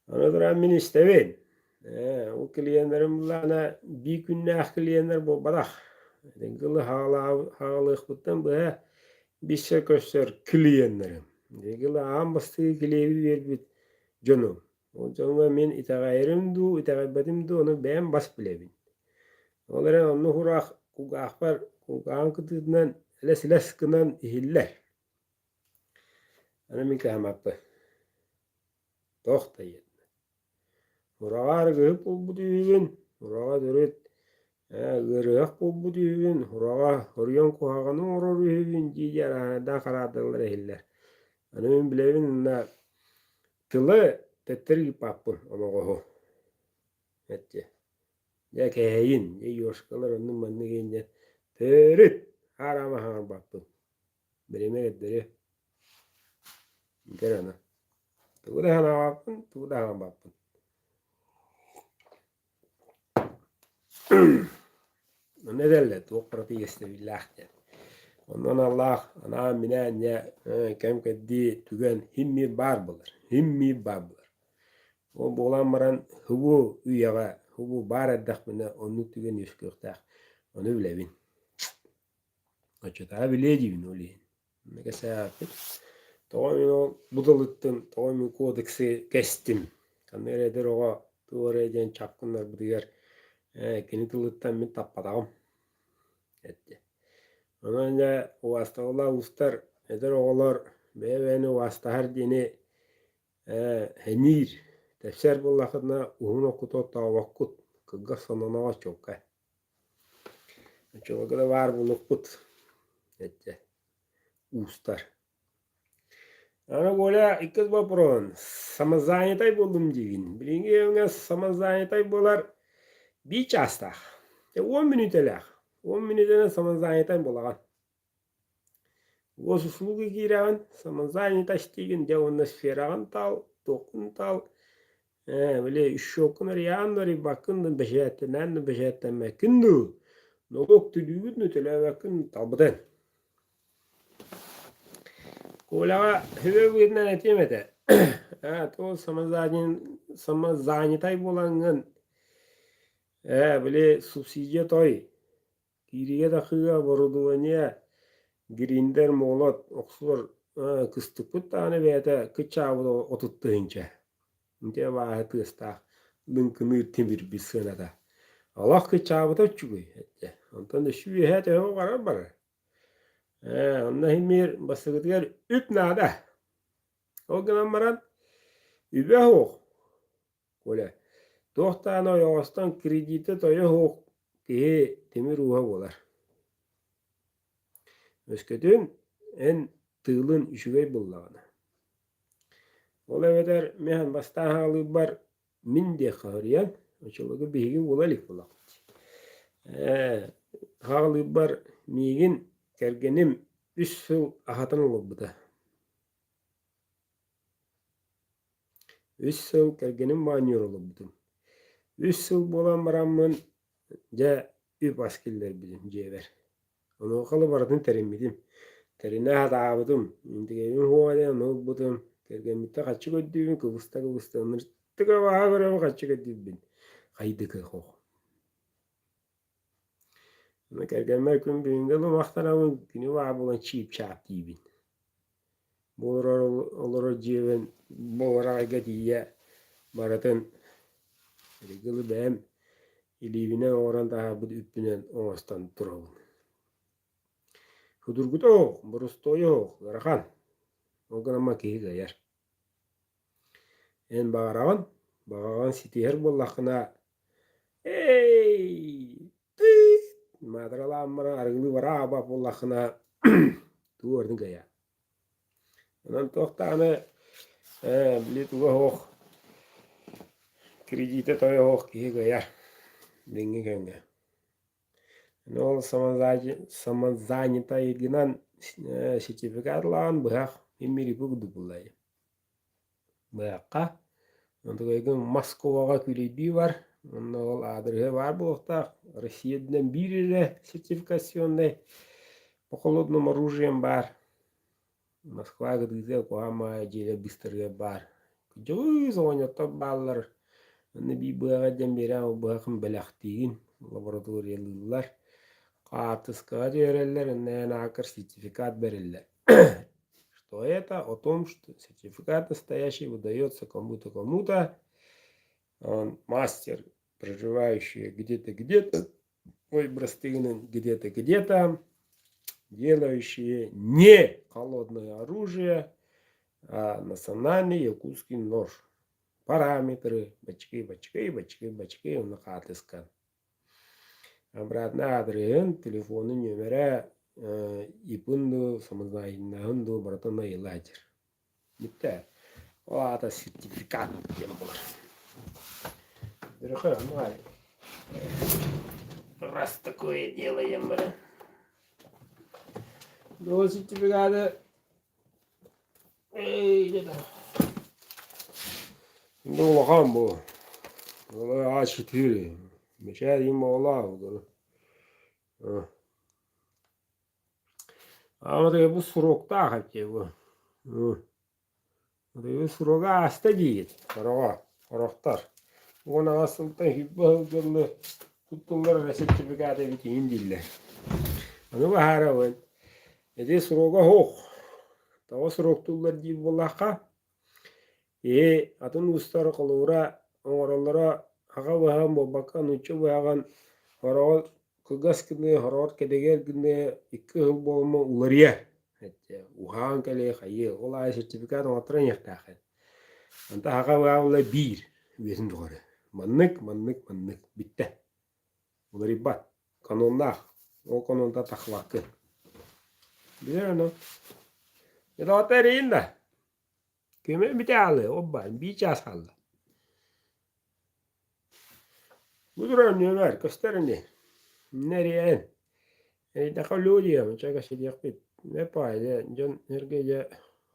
Аны туран мин истэбин. Ээ, ол клиеннэрим былаана биир күннээх клиеннэр буолбатах. Дыгылы хаалыахпыттан быһа билсэ көрсөр клиеннэрим. Дыгылы аан бастакы килиэби биэрбит дьонум. Ол дьоҥҥо мин итэҕэйэрим дуу, итэҕэйбэтим дуу, ону бэйэм бас билэбин. Ол эрэн оннук ураах кулгаахпар кулгааҕым кытыытынан элэс-элэс гынан иһиллэр. Аны мин кыһаммаппын. Туох да диэн. Ураҕа арыгыһыт буолбут үһүбүн, ураҕа төрүт ээ ыарыһах буолбут үһүбүн, ураҕа хоруйан куһаҕаны оҥорор үһүбүн дии-дии арааһынайдаах хараардаллар иһиллэр. Аны мин билэбин уонна тылы төттөрү ыыппаппын оноҕоһу. Эттэ. Дьэ кэһэйин, дьэ ёшкалар оннук-маннык иһин диэн төрүт хараама хаҥарбаппын. Бириэмэ көрдөрүө. Көр аны. Тугу да санаабаппын, тугу да аһаабаппын. Онно этэллэр туох барыта иэстэбиллээх диэн. Онон Аллаах анаан-минээн дьэ кэм-кэрдии түгэн һин-биир баар буолар. Һин-биир баар буолар. Ол буолан баран һубу үйэҕэ, һубу баар эрдэхпинэ оннук түгэн үөскүөхтээх. Ону билэбин. Оччотооҕу билиэ диибин ол иһин. Онно кэпсээбиппит. Тоҕо мин ол бу тылыттан тоҕо мин кодексы кэстим. Ханна эрэ эдэр оҕо туох эрэ диэн чапкыннарбытыгар ээ кини тылыттан мин таппатаҕым эттэ. Онон дьэ убаастабыллаах уустар, эдэр оҕолор бэйэ-бэйэни убаастаһар диэни ээ сэниир, тэпсэр буоллаххытына уһун оккуту оттообоккут, кылгас сононоҕо чуолкай. Оччолорго да баар буолуохпут эттэ уустар. Аны Коля иккис боппуруон самозанятай буоллум диигин. Билиҥҥи кэмҥэ самозанятай буолар биир чаастаах. 10 мүнүүтэлээх. 10 мүнүүтэнэн самозанятай буолаҕын. Госуслуги киирэҕин, самозанятость диигин, дьэ уонна сфераҕын таал, туоххун таал, ээ, били счеккун арыйаҕын да арыйбаккын да, бэчээттэнээн да бэчээттэммэккин дуу, нолуок төлүүгүн да төлөөбөккүн талбытыҥ. Коляҕа сүбэ быһыытынан этиэм этэ, ээ, туох самозанятай буолаҥҥын, ээ, били субсидия той, Кииригэ тахыыга оборудование, гриндер, молот, охсор кыстыкпыт даҕаны бэйэтэ кыччаабыт 30 тыһыынча. Ити абааһы тыастаах лыҥкыныыр тимирбит сыаната. Олох кыччаабыта үчүгэй этэ. Онтон өссө үөһээ төһө барар барар. Ээ, онно иһин бастакытыгар үп наада. Ол гынан баран үбэ суох. Коля, туох даҕаны ойоҕостон кредитэ тойо суох киһи тимир ууһа буолар. Өскөтүн эн тыылын үчүгэй буллаҕына. Ол эбэтэр мин бастаан хаалыырбар мин диэххэ соруйан, оччолорго биһиги буола илик буоллахпыт. Ээ, хаалыыбар миигин кэргэним үс сыл аһатан олорбута. Үс сыл кэргэним моонньуур олорбутум. Үс сыл буолан бараммын, дьэ, үп-ас киллэрбитим дьиэбэр. Онуоха ыла барытын тэриммитим. Тэринэ сатаабытым, интигэйбин суоҕа диэн ону ылбытым. Кэргэммиттэн харчы көрдүүбүн, кыбыста-кыбыста ынырыктык абааһы көрөбүн харчы көрдүүрбүн. Хайдык суох. Аны кэргэммэр күн бүгүҥҥэ дылы махтанабын, кини баар буолан чип-чаап диибин. Бу олорор олорор дьиэбин бу уораҕайга тиийэ барытын дылы бэйэм илиибинэн оҥорон таһаарбыт үппүнэн оҥостон турабын. Судургута оһох, боростуойа оһох, ыарахан. Ол гынан киһи кыайар. Эн баҕараҕын, баҕаҕын ситиһэр буоллаххына, эй, тыыт, маатыралаан баран арыгылыы бараабат буоллаххына, тугу барытын кыайа. Онон туох даҕаны ээ, били туга суох, кредитэ тойо суох киһи кыайар билиҥҥи кэмҥэ. Ол самозанятайгынан сертификат ылаҕын быһах иммирипи курдук буллай. Быһахха онтукайгын Москваҕа күүлэйдии бар, онно ол аадырыһа баар буолуохтаах. Россия үрдүнэн биир эрэ сертификационнай по холодным оружием баар. Москва кытыыта куһаҕан маайа дьиэлэр быыстарыгар баар. Дьылыс оҕонньоттор бааллар. Онно биир быһаҕа диэн биэрэн ол быһахын бэлэхтиигин, лабораториялыыллар. Хаартыскаҕа түһэрэллэр, онно эн ааккар сертификат бэриллэр. Что это? О том, что сертификат настоящий выдается кому-то, кому-то. Он мастер, проживающий где-то, где-то, ой, простыгынан где-то, где-то, делающие не холодное оружие, а национальный якутский нож. Параметры, бачки, бачки, бачки, бачки, онно хаартыска. Обратно аадырыһын, телефонун нүөмэрэ, ИП-ын дуу, самозваннаһын дуу барытын ыйылла сылдьар. Бүттэ. Ол аата сертификат диэн буолар. Раз такое делаем баран. Ну, сертификаты Бу улахан бу. А4. Меча буолаа. А бу сроктаах этэ бу. Срога ааста диигит, сороҕо, сорохтор. 18 сылтан 20 сылга дылы туттуллар эрэ сертификат эбит иһин дииллэр. Ону баһаарабын. Ити срога суох. Тоҕо сроктууллар диир буоллахха, киһи атын уустар холобура оҥороллоро аҕа быһаҕын буолбакка нуучча быһаҕын сороҕор кылгас гыныа, сороҕор кэдэгэр гыныа, икки сыл буолма уларыйар. Уһаан кэлиэ, хайыа, ол аайы сертификат оҥотторон иһиэхтээххин. Онтон аҕа быһаҕын биир үйэтин тухары. Маннык, маннык, маннык. Бүттэ. Уларыйбат. Каноннаах. Ол канонтан тахсыбаккын. Билэр ону. Дьэ, эрийин да. Көмө бүтэ хаалыа, оппа, биир чаас хаалла. Бу турар нүөмэр, көстөр ини. Иннэ эрийэн. Эйдэхэ өлүө диэм, чэ кэпсэтиэхпит. Эпа, дьэ, дьон эргэ дьэ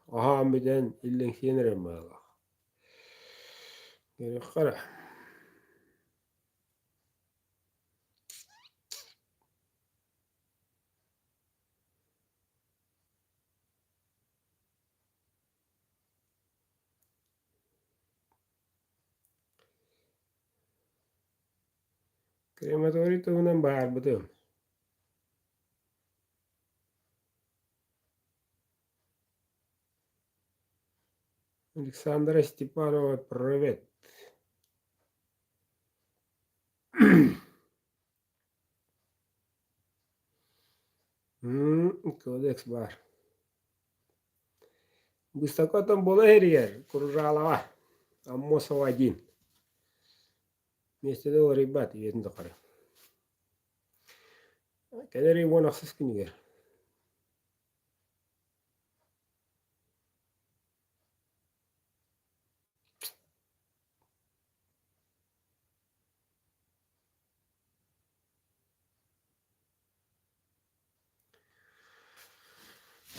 аһаан бүтэн иллэҥсийэн эрэр быһыылаах. Көрүөххэ эрэ. Крематорий туһунан баһаарбытым. Александра Степанова привет. Кодекс баар. Быыстапка оттон буола иһэригэр Кружалова, Аммосова один. Миэстэтэ уларыйбат үйэтин тухары. Кэлэр ый 16 күнүгэр.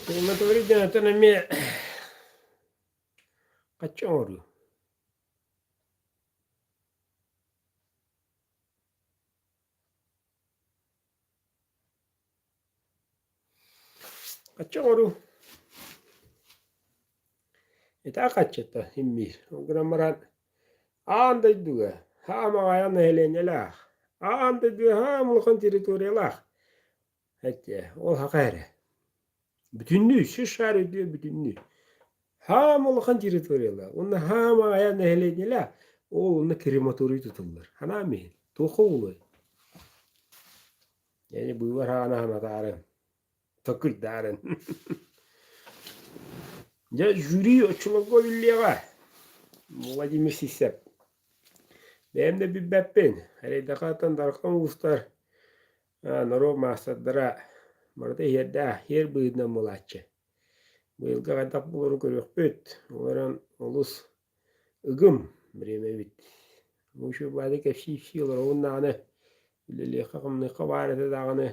Крематорий диэн эмиэ хачча оҥоруу. Хачча оҥоруу. Итаа хаччата иммиир. Ол гынан баран аан дойдуга хаамаҕайан нэһилиэнньэлээх, аан дойдуга хаам улахан территориялаах Эттэ, ол хака эрэ. Бүтүннүү, сир шаар үрдүгэр бүтүннүү. Хаам улахан территориялаах, уонна хаам аҕайа нэһилиэнньэлээх, ол онно крематорий тутуллар. Ханаам иһин, туохха буолуой? Эни быыбар хаана санатаарын, такыйдаарын. Дьэ, жюри оччолорго биллиэҕэ. Владимир Сисеп. Бэйэм да билбэппин. Эрэйдэхэ Дархан уустар Норуот маастардара барыта иһиэрдээх, иһиэр быһыытынан буолааччы. Быйылгы хайдах буоларын көрүөхпүт. Ол эрэн олус ыгым бириэмэбит. Бу үчүгэй кэпсии-кэпсии олоробун даҕаны, үлэлиэххэ-хамныахха баар этэ даҕаны,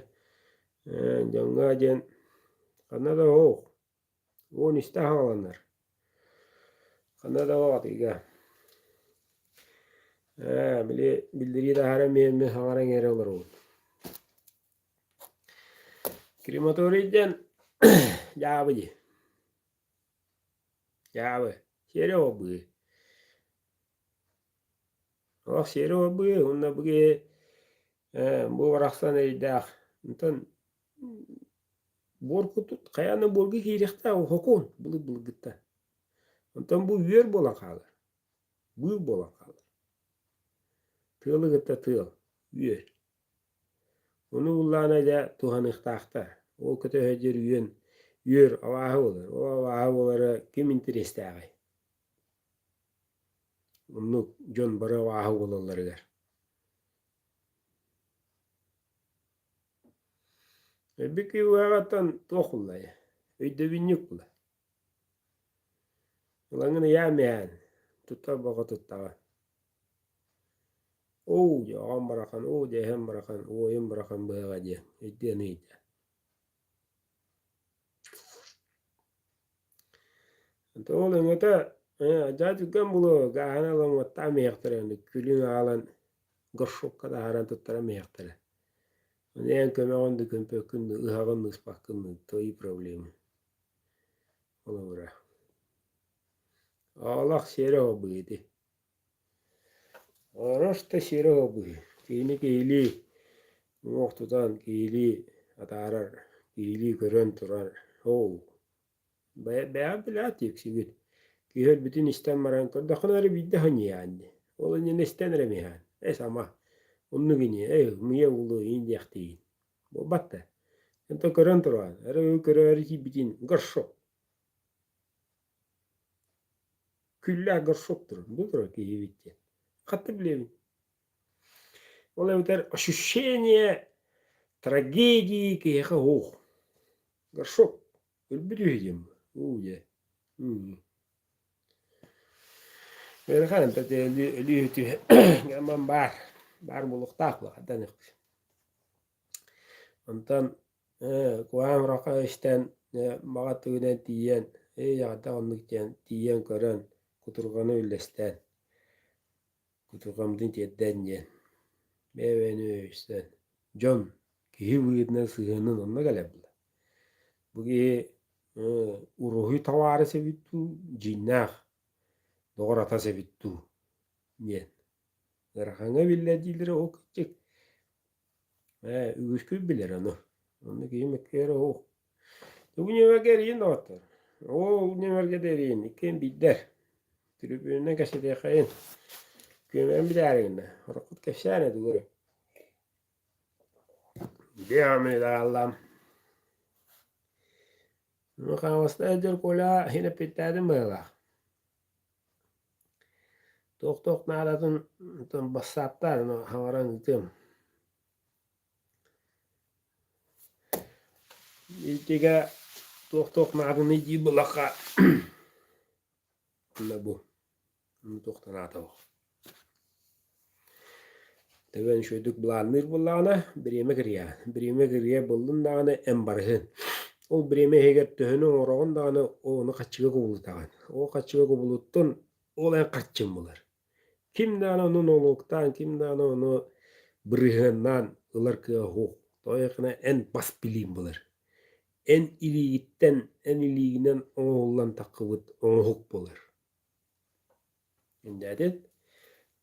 дьоҥҥо диэн ханна да оһох, 13 аһаҕаланар. Ханна да оһох атыыга. Ээ, били биллэрии таһааран миэммин хаҥаран эрэ олоробун. Крематорий диэн дьаабы дии. Дьаабы. Сиэри оҕо Олох сиэри оҕо уонна бу киһи ээ, бу барахсан өйдөөх. Онтон Буор кутут хайаан да буорга киириэхтээх хокуон былыр-былыргыттан. Онтон бу үөр буолан хаалар, быыл буолан хаалар. Тыалы кытта тыал, үөр. Ону буллаҕына дьэ туһаныахтаахтар. Ол көтөһө үөн үөр абааһы буолар. Ол абааһы буолара ким интэриэстээҕий? Оннук дьон бары абааһы буолалларыгар. Өлбүт киһи уһаҕыттан туох буллай? Өйдөбүнньүк була. Ылаҥын ыйаан иһээн, туттар боҕо туттаҕын. Оо, дьэ оҕом барахан, оо, дьэ эһэм барахан, уойум барахан быһаҕа диэн өйдүөн ыйда. Онтон ол өҥөтө алдьархай түргэн буолуо, гааһын ылан уоттаан иһиэхтэрэ, күлүн аҕалан горшокка таһааран туттаран иһиэхтэрэ. Ону эн көмөҕүн да көмпөккүн да, ыһаҕын да ыспаккын да, твои проблемы. Холобура. Олох сиэрэ оһох быһыыты. Просто сиэрэ оһох быһыы. Киһини киһилии уҥуох тутан, киһилии атаарар, киһилии көрөн турар. Оо, Бэйэҕин билэҕит тиэксигит. Киһи өлбүтүн истэн баран көрдөххүнэ эрэ биирдэ сонньуйаҕын дии. Ол иннинэ истэн эрэ миэхэ эс ама оннук ини эй ымыйа буолуо иин диэхтиигин. Буолбат да. Онтон көрөн тураҕын эрэ көрөөрү киирбитин горшок. Күллээх горшок турар. Бу турар киһибит диэн. Хатты билэбин. Ол эбэтэр ощущение трагедии киһиэхэ суох. Горшок Өлбүт үһү диэн уу дьэ Ыарахан өлүү өлүү гаман баар баар буолуохтаах улахантан Онтон куһаҕан сурахха истэн баҕа өттүгүнэн тиийэн эй аҕата оннук диэн тиийэн көрөн кутурҕаны үллэстэн кутурҕаммытын тиэрдэн диэн бэйэ-бэйэни өйөстөн дьон киһи быһыытынан сыһыанын онно кэлэр буолар. Бу киһи уруһуй табаарыс эбит дуу, дьиҥнээх доҕор атас эбит дуу диэн. Ыарахаҥҥа биллэр дииллэрэ ол кырдьык. Ээ, үгүскүт билэр ону. Онно киһи мөккүөрэ суох. Бу нүөмэргэ эрийин доҕоттор. Ол нүөмэргэ да эрийин, иккиэн биирдэр. Түрүбүөнүнэн кэпсэтиэххэйин. Күөмэйин билээри гынна. Ороккут кэпсээн этэ тугу эрэ. Диамедаллам. Ну, хаҥастан дьыл Коля иһин эппиттээтим быһыылаах. Туох-туох наадатын онтон бассааптаан хаҥаран ыытыам. Итигэ туох-туох нааданый дии булахха Онно бу туох да наада суох. Төбөн үчүгэйдик былаанныыр буоллаҕына, бириэмэ кырыйаҕын. Бириэмэ кырыйа буллун даҕаны эн барыһын. Ол бириэмэ иһигэр төһөнү оҥороҕун даҕаны ону харчыга кубулутаҕын. Ол харчыга кубулуттун, ол эн харчыҥ буолар. Ким даҕаны ону нолуоктаан, ким даҕаны ону бырыһыаннаан ылар кыаҕа суох. Тоҕо диэтэххинэ эн бас билииҥ буолар. Эн илиигиттэн, эн илиигинэн оҥоһуллан таххыбыт оҥоһук буолар. Индээтин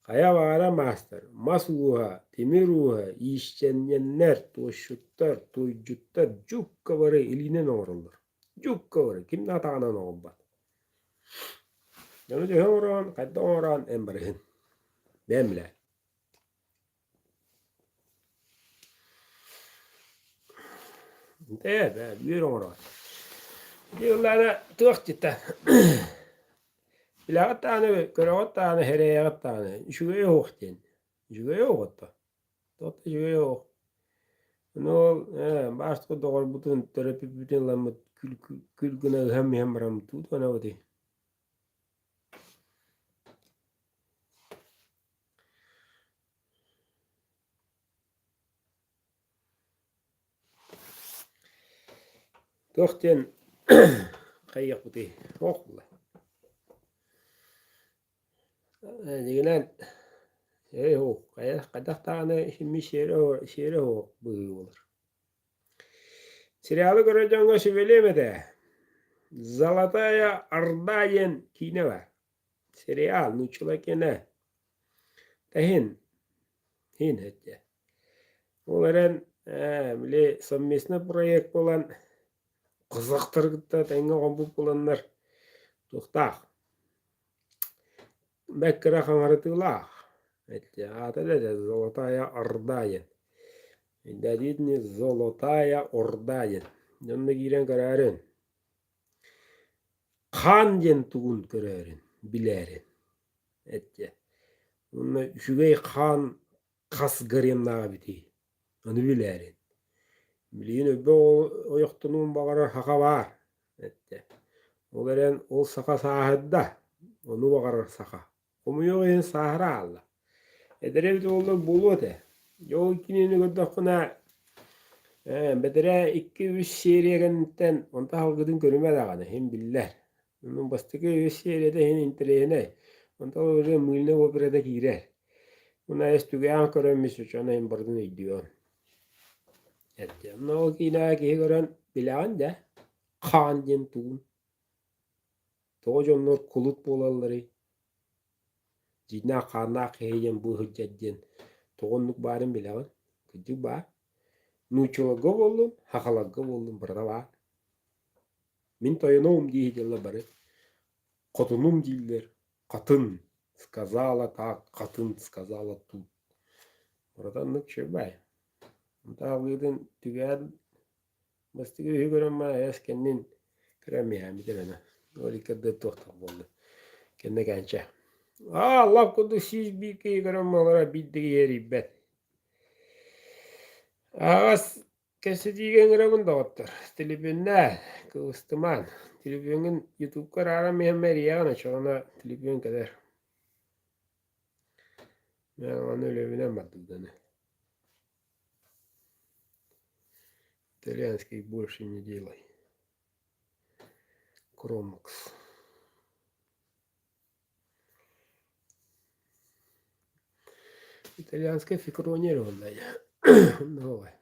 хайа баҕарар маастар, мас ууһа, тимир ууһа, иистэнньэннэр, туосчуттар, туойдьуттар дьукка бары илиинэн оҥороллор. Дьукка бары, ким да атаҕынан оҥорбот. Дьону төһө оҥороон, хайдах оҥороон эн барыһын. Бэйэм билээр. Ээ, бээ, үөр оҥороот. Ити ыллаана туох дьита Билэҕит даҕаны, көрөҕүт даҕаны, сэрэйэҕит даҕаны, үчүгэй оһох диэн. Үчүгэй оһох ото. Туох да үчүгэй оһох. Ону ол ээ, бааска доҕорбутун, төрөппүппүтүн ыламмыт күл, күл гына ыһан иһэн бараммыт туут гынабытый? Туох диэн хайыахпытый? Суох буолла. Дьиҥинэн, ээ суох, хайдах даҕаны симми сиэрэ сиэрэ суох быһыы буолар. Сериалы көрөр дьоҥҥо сүбэлиэм этэ. «Золотая Орда» диэн киинэ баар. Сериал нууччалар киэнэ. Тэһин, иһин этэ. Ол эрэн, ээ, били совместный проект буолан, казахтары кытта тэҥҥэ оҥорбут буоланнар туохтаах, бэрт кыра хаҥарытыылаах. Эттэ, аата да этэ «Золотая Орда» диэн. Өйдөөтүгүт «Золотая Орда» диэн. Дьонно киирэн көрөөрүн. Хаан диэн тугун көрөөрүн, билээрин. Эттэ. Уонна үчүгэй хаан хас гаремнаах эбитий? Ону билээрин. Билигин өлбөх ойохтонуон баҕарар саха баар, эттэ. Ол эрэн ол саха сааһырда, ону баҕарар саха. Хомойуох иһин сааһыра хаалла. Эдэр эбит буоллар буолуо этэ. Дьэ ол кинини көрдөххүнэ, ээ, бэтэрээ икки-үс серия кэнниттэн онто аһылгытын көрүмэ даҕаны, иһин биллэр. Онон бастакы үс серията иһин интэриэһинэй. Онтон уже мыльная операта киирэр. Уонна эс түгэҕин көрөн мис учуонай иһин барытын өйдүөҕүм. Эттэ. Онно ол киинэҕэ киһи көрөн билэҕин да, хаан диэн тугун. Тоҕо дьоннор кулут буолалларый? Дьиҥнээх хааннаах киһи диэн бу сылдьар диэн тоҕо оннук баарын билэҕин? Кырдьык баар. Нууччаларга буоллун, сахаларга буоллун барыта баар. Мин тойонум дии сылдьаллар бары. Хотунум дииллэр. Хатын сказала так, хатын сказала тут. Барыта оннук үчүгэй. Онтон түгээн Бастакы үһү көрөн баран эс кэннин көрөн миэхэ эрэнэ. Ол икки туохтах буолла. Кэннэ кээнчэ. Аа, лап курдук 101 киһи көрөн буолара биир да киһи эрийбэт. Аҕас кэпсэтиигэ ыҥырабын доҕоттор. Телефоннаа, кыбыстымаан. Телефоҥҥун ютубка арааран иһэн эрийэҕин оччоҕуна телефон кэлэр. Мин аны үлэбинэн бардым Итальянский больше не делай. Кромакс. Итальянская фикронированная. Давай.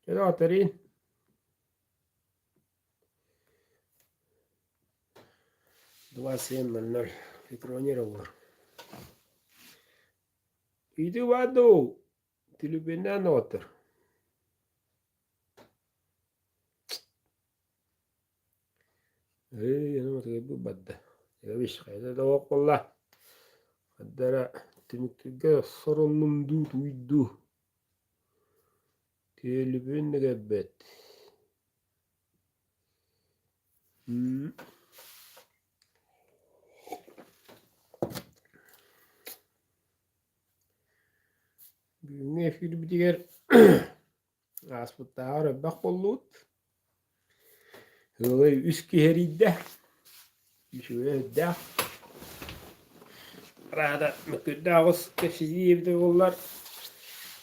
Тарин. 27.00 фикронировал. Иди в аду, Түлүбүнэн отур. Эй, аны матыгайбыт барда. Эбиш, хайда да ох буолла. Хардара түмүктүүргэ соруннум дуу, тууйдуу. Түөлүбүн да көрбөт. Бүгүҥҥү эфирбитигэр ааспыттааҕар элбэх буоллубут. Ыалай үс киһи эрийдэ. Үчүгэй үрдээх. Рада мөккүрдээх оҕус кэпсэтии эбитэ буоллар.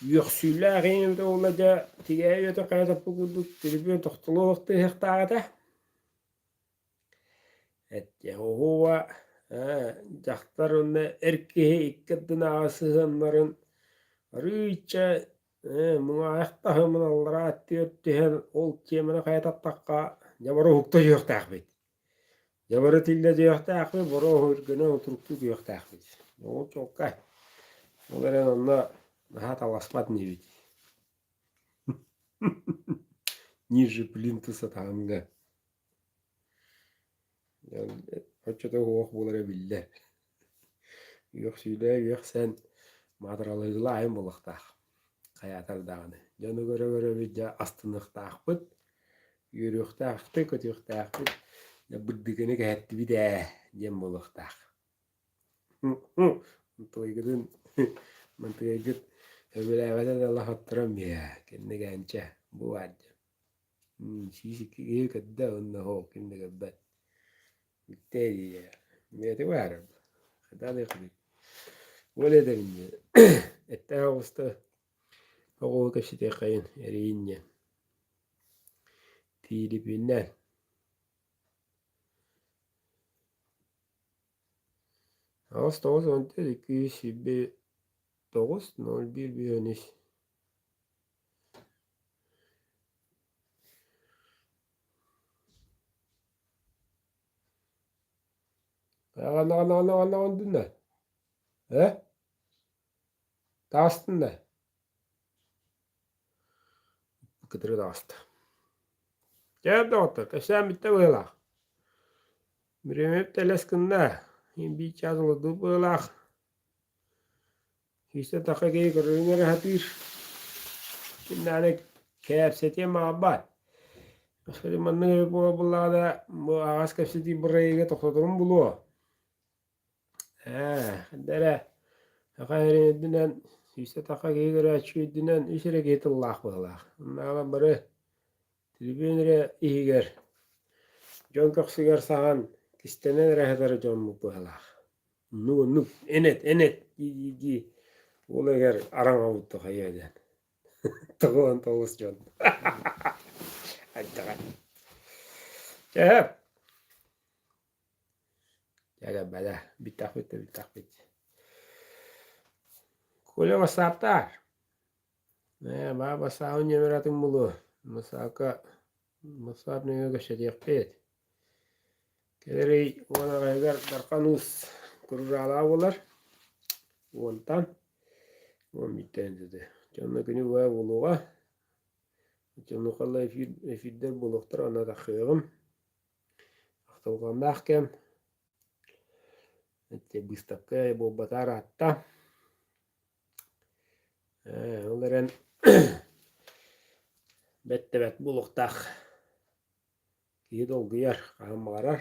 Үөхсүүлээх ийэм эбитэ буолла дьэ тигээйи өтө хайа таппыт курдук түрүбүөн тохтолуох тыаһыахтаах этэ. Эттэ оһуоба дьахтар уонна эр киһи икки ардынааҕы сыһыаннарын арыычча муҥаайах таһымын аллараа өттүгэр түһэн ол тиэмэни хайа таттахха дьэ бары уһукта түһүөхтээхпит. Дьэ бары тиллэ түһүөхтээхпит, бары өһүргэнэн утуруктуу түһүөхтээхпит. Ол чуолкай. Ол эрэн онно наһаа таласпат инибит. Ниже плинтуса таһымҥа. Оччото уһуох буолара биллэр. Үөхсүүлээ үөхсэн маатыралыылаа айан буолуохтаах. Хайаатар даҕаны. Дьону көрө-көрөбүт дьэ астыныахтаахпыт, үөрүөхтээхпит, көтүөхтээхпит, дьэ бырдыгыны кэһэттибит ээ диэн буолуохтаах. Мантыгайгытын мантыгайгыт сөбүлээбэтэ да лаһаттаран биэ кэннэ кээнчэ бу баар диэн. Сиисикки киһи көрдө уонна һоо ким да көрбөт. Бүттэ дии. Бэйэтэ баарым. Хатаалыахпыный. Ол этэбин дии. Эттээх оҕуста оҕуһу кэпсэтиэххэйин эрийин диэн. Тиилипииннээн. Аҕыс тоҕус уон төрт 229 01 53 Аҕанаҕанаҕанаҕанаҕандынна э таҕыстынна кытары таҕыста Чэ доҕоттор кэпсээн бүттэ быһыылаах Бириэмэбит тэлэс гынна биир чаас олордубут быһыылаах Киистэн тахха киһи көрөрүн эрэ сатыыр. Кимнээҕи кэпсэтиэн баҕарбат. Өскөтүн маннык эбит буола буоллаҕына, бу аҕас кэпсэтии бырайыага тохтоторун булуо. Ээ, эрдэ эрэ саха сирин үрдүнэн сүүстэ тахха киһи көрөөччү үрдүнэн үс эрэ киһи тыллаах быһыылаах. Оннооҕор бары түрүбүөн эрэ иһигэр дьон көхсүгэр саһан кистэнэн эрэ сытар дьоммут быһыылаах. Оннук оннук эн эт эн эт дии-дии уол эгэр араҥабыт хайа диэн 99 дьон айдаҕа чэ чэ бэлэ бүттэхпит да бүттэхпит Коля бассааптаар ээ баа бассаабын ньэмэр атын булуо бассаапка бассаап нөҥүө кэпсэтиэхпит Кэлэр ый уон аҕыһыгар Дархан Уус Куржаалаах буолар. Уонтан уон бииртэн дьэ Дьонно күнү быһа буолуоҕа. Дьоннукалла эфир эфирдэр буолуохтара онно тахсыаҕым. Ахтылҕаннаах кэм. Ити быыстапка буолбатаар аатта. Ээ, ол эрэн бэт да бэт буолуохтаах. Киһи долгуйар, хаһан баҕарар.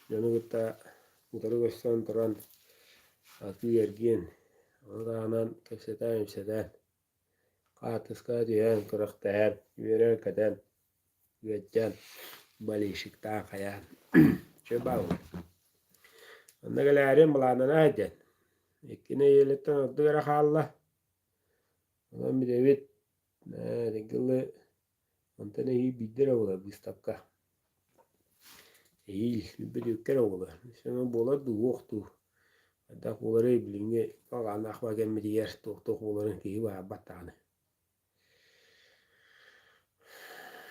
Дьону кытта утары көрсөн туран атыы-эргиэн, ону таһынан кэпсэтэн-ипсэтэн, хаартыскаҕа түһэн, күрэхтэһэн, үөрэн-көтөн, үөттээн, болельщиктаан хайаан чэ бааллар. Онно кэлээрин былааннана сылдьан. Икки нэдиэлэттэн ордук эрэ хаалла. Онон бүтэбит. Ээ, итинки Онтон эһиил биирдэ эрэ буолар быыстапка. Эһиил бүдүүккэ эрэ буолар. Өссө буолар дуу, уох дуу. Хайдах буоларый билиҥҥи талааннаах ба кэммитигэр туох-туох буоларын киһи баҕарбат даҕаны.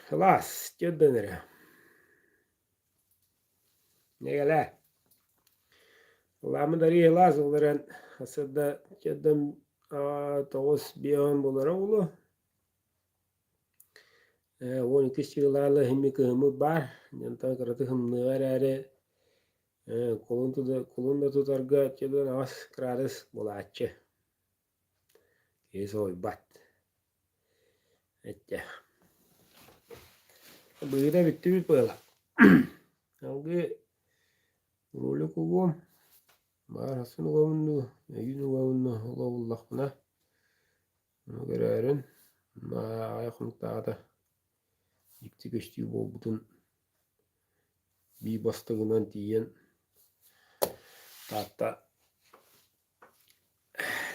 Кылаас, тиэрдэн эрэ. Нэгэлээ. Ылааммыт арыый ылаас ол эрэн сарсыарда тиэрдэн тоҕус биэһин буолара буолуо. Ээ, 12 сыалаалы иһимми кыһыммыт баар, онтон кыратык ымныыга эрээри ээ, кулун кулун да тутарга чөлүөн аҕыс кыраадыс буолааччы. Киһи соһуйбат. Эттэ. Быыра бүттүбүт быһыылаах. Салгыы ролик угуом. Баар ахсын угабын дуу, өйүүн угабын дуу, ол угуллахпына Ону көрөөрүн, аҕыйах хонуктааҕыта дьикти көстүү буолбутун биир бастыҥынан тиийэн Таатта.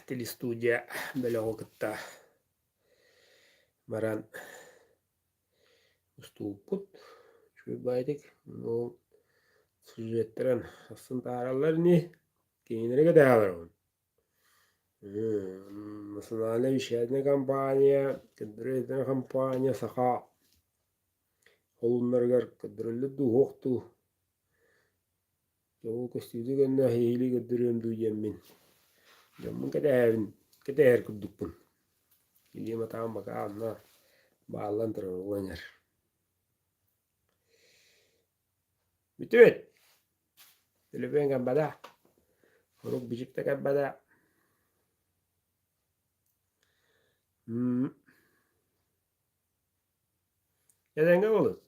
телестудия бөлөҕү кытта баран устубуппут. Үчүгэй баайдык. Ол сюжеттэрин ахсын таараллар ини. Кинилэри кэтэһэлэр Национальная вещательная компания, көрдөрөр компания саха холуннарыгар көрдөрөллөр дуу, суох дуу? Дьэ ол көстүүтэ кэннэ эһиили көрдөрүөм дуу диэммин дьоммун кэтэһэбин, кэтэһэр курдукпун. Илиим атаҕым бакаа онно бааллан турар оҕонньор. Бүтүбүт! Төлөпүөн кэлбэтэ, сурук бичик да кэлбэтэ. М Этэҥҥэ буолун.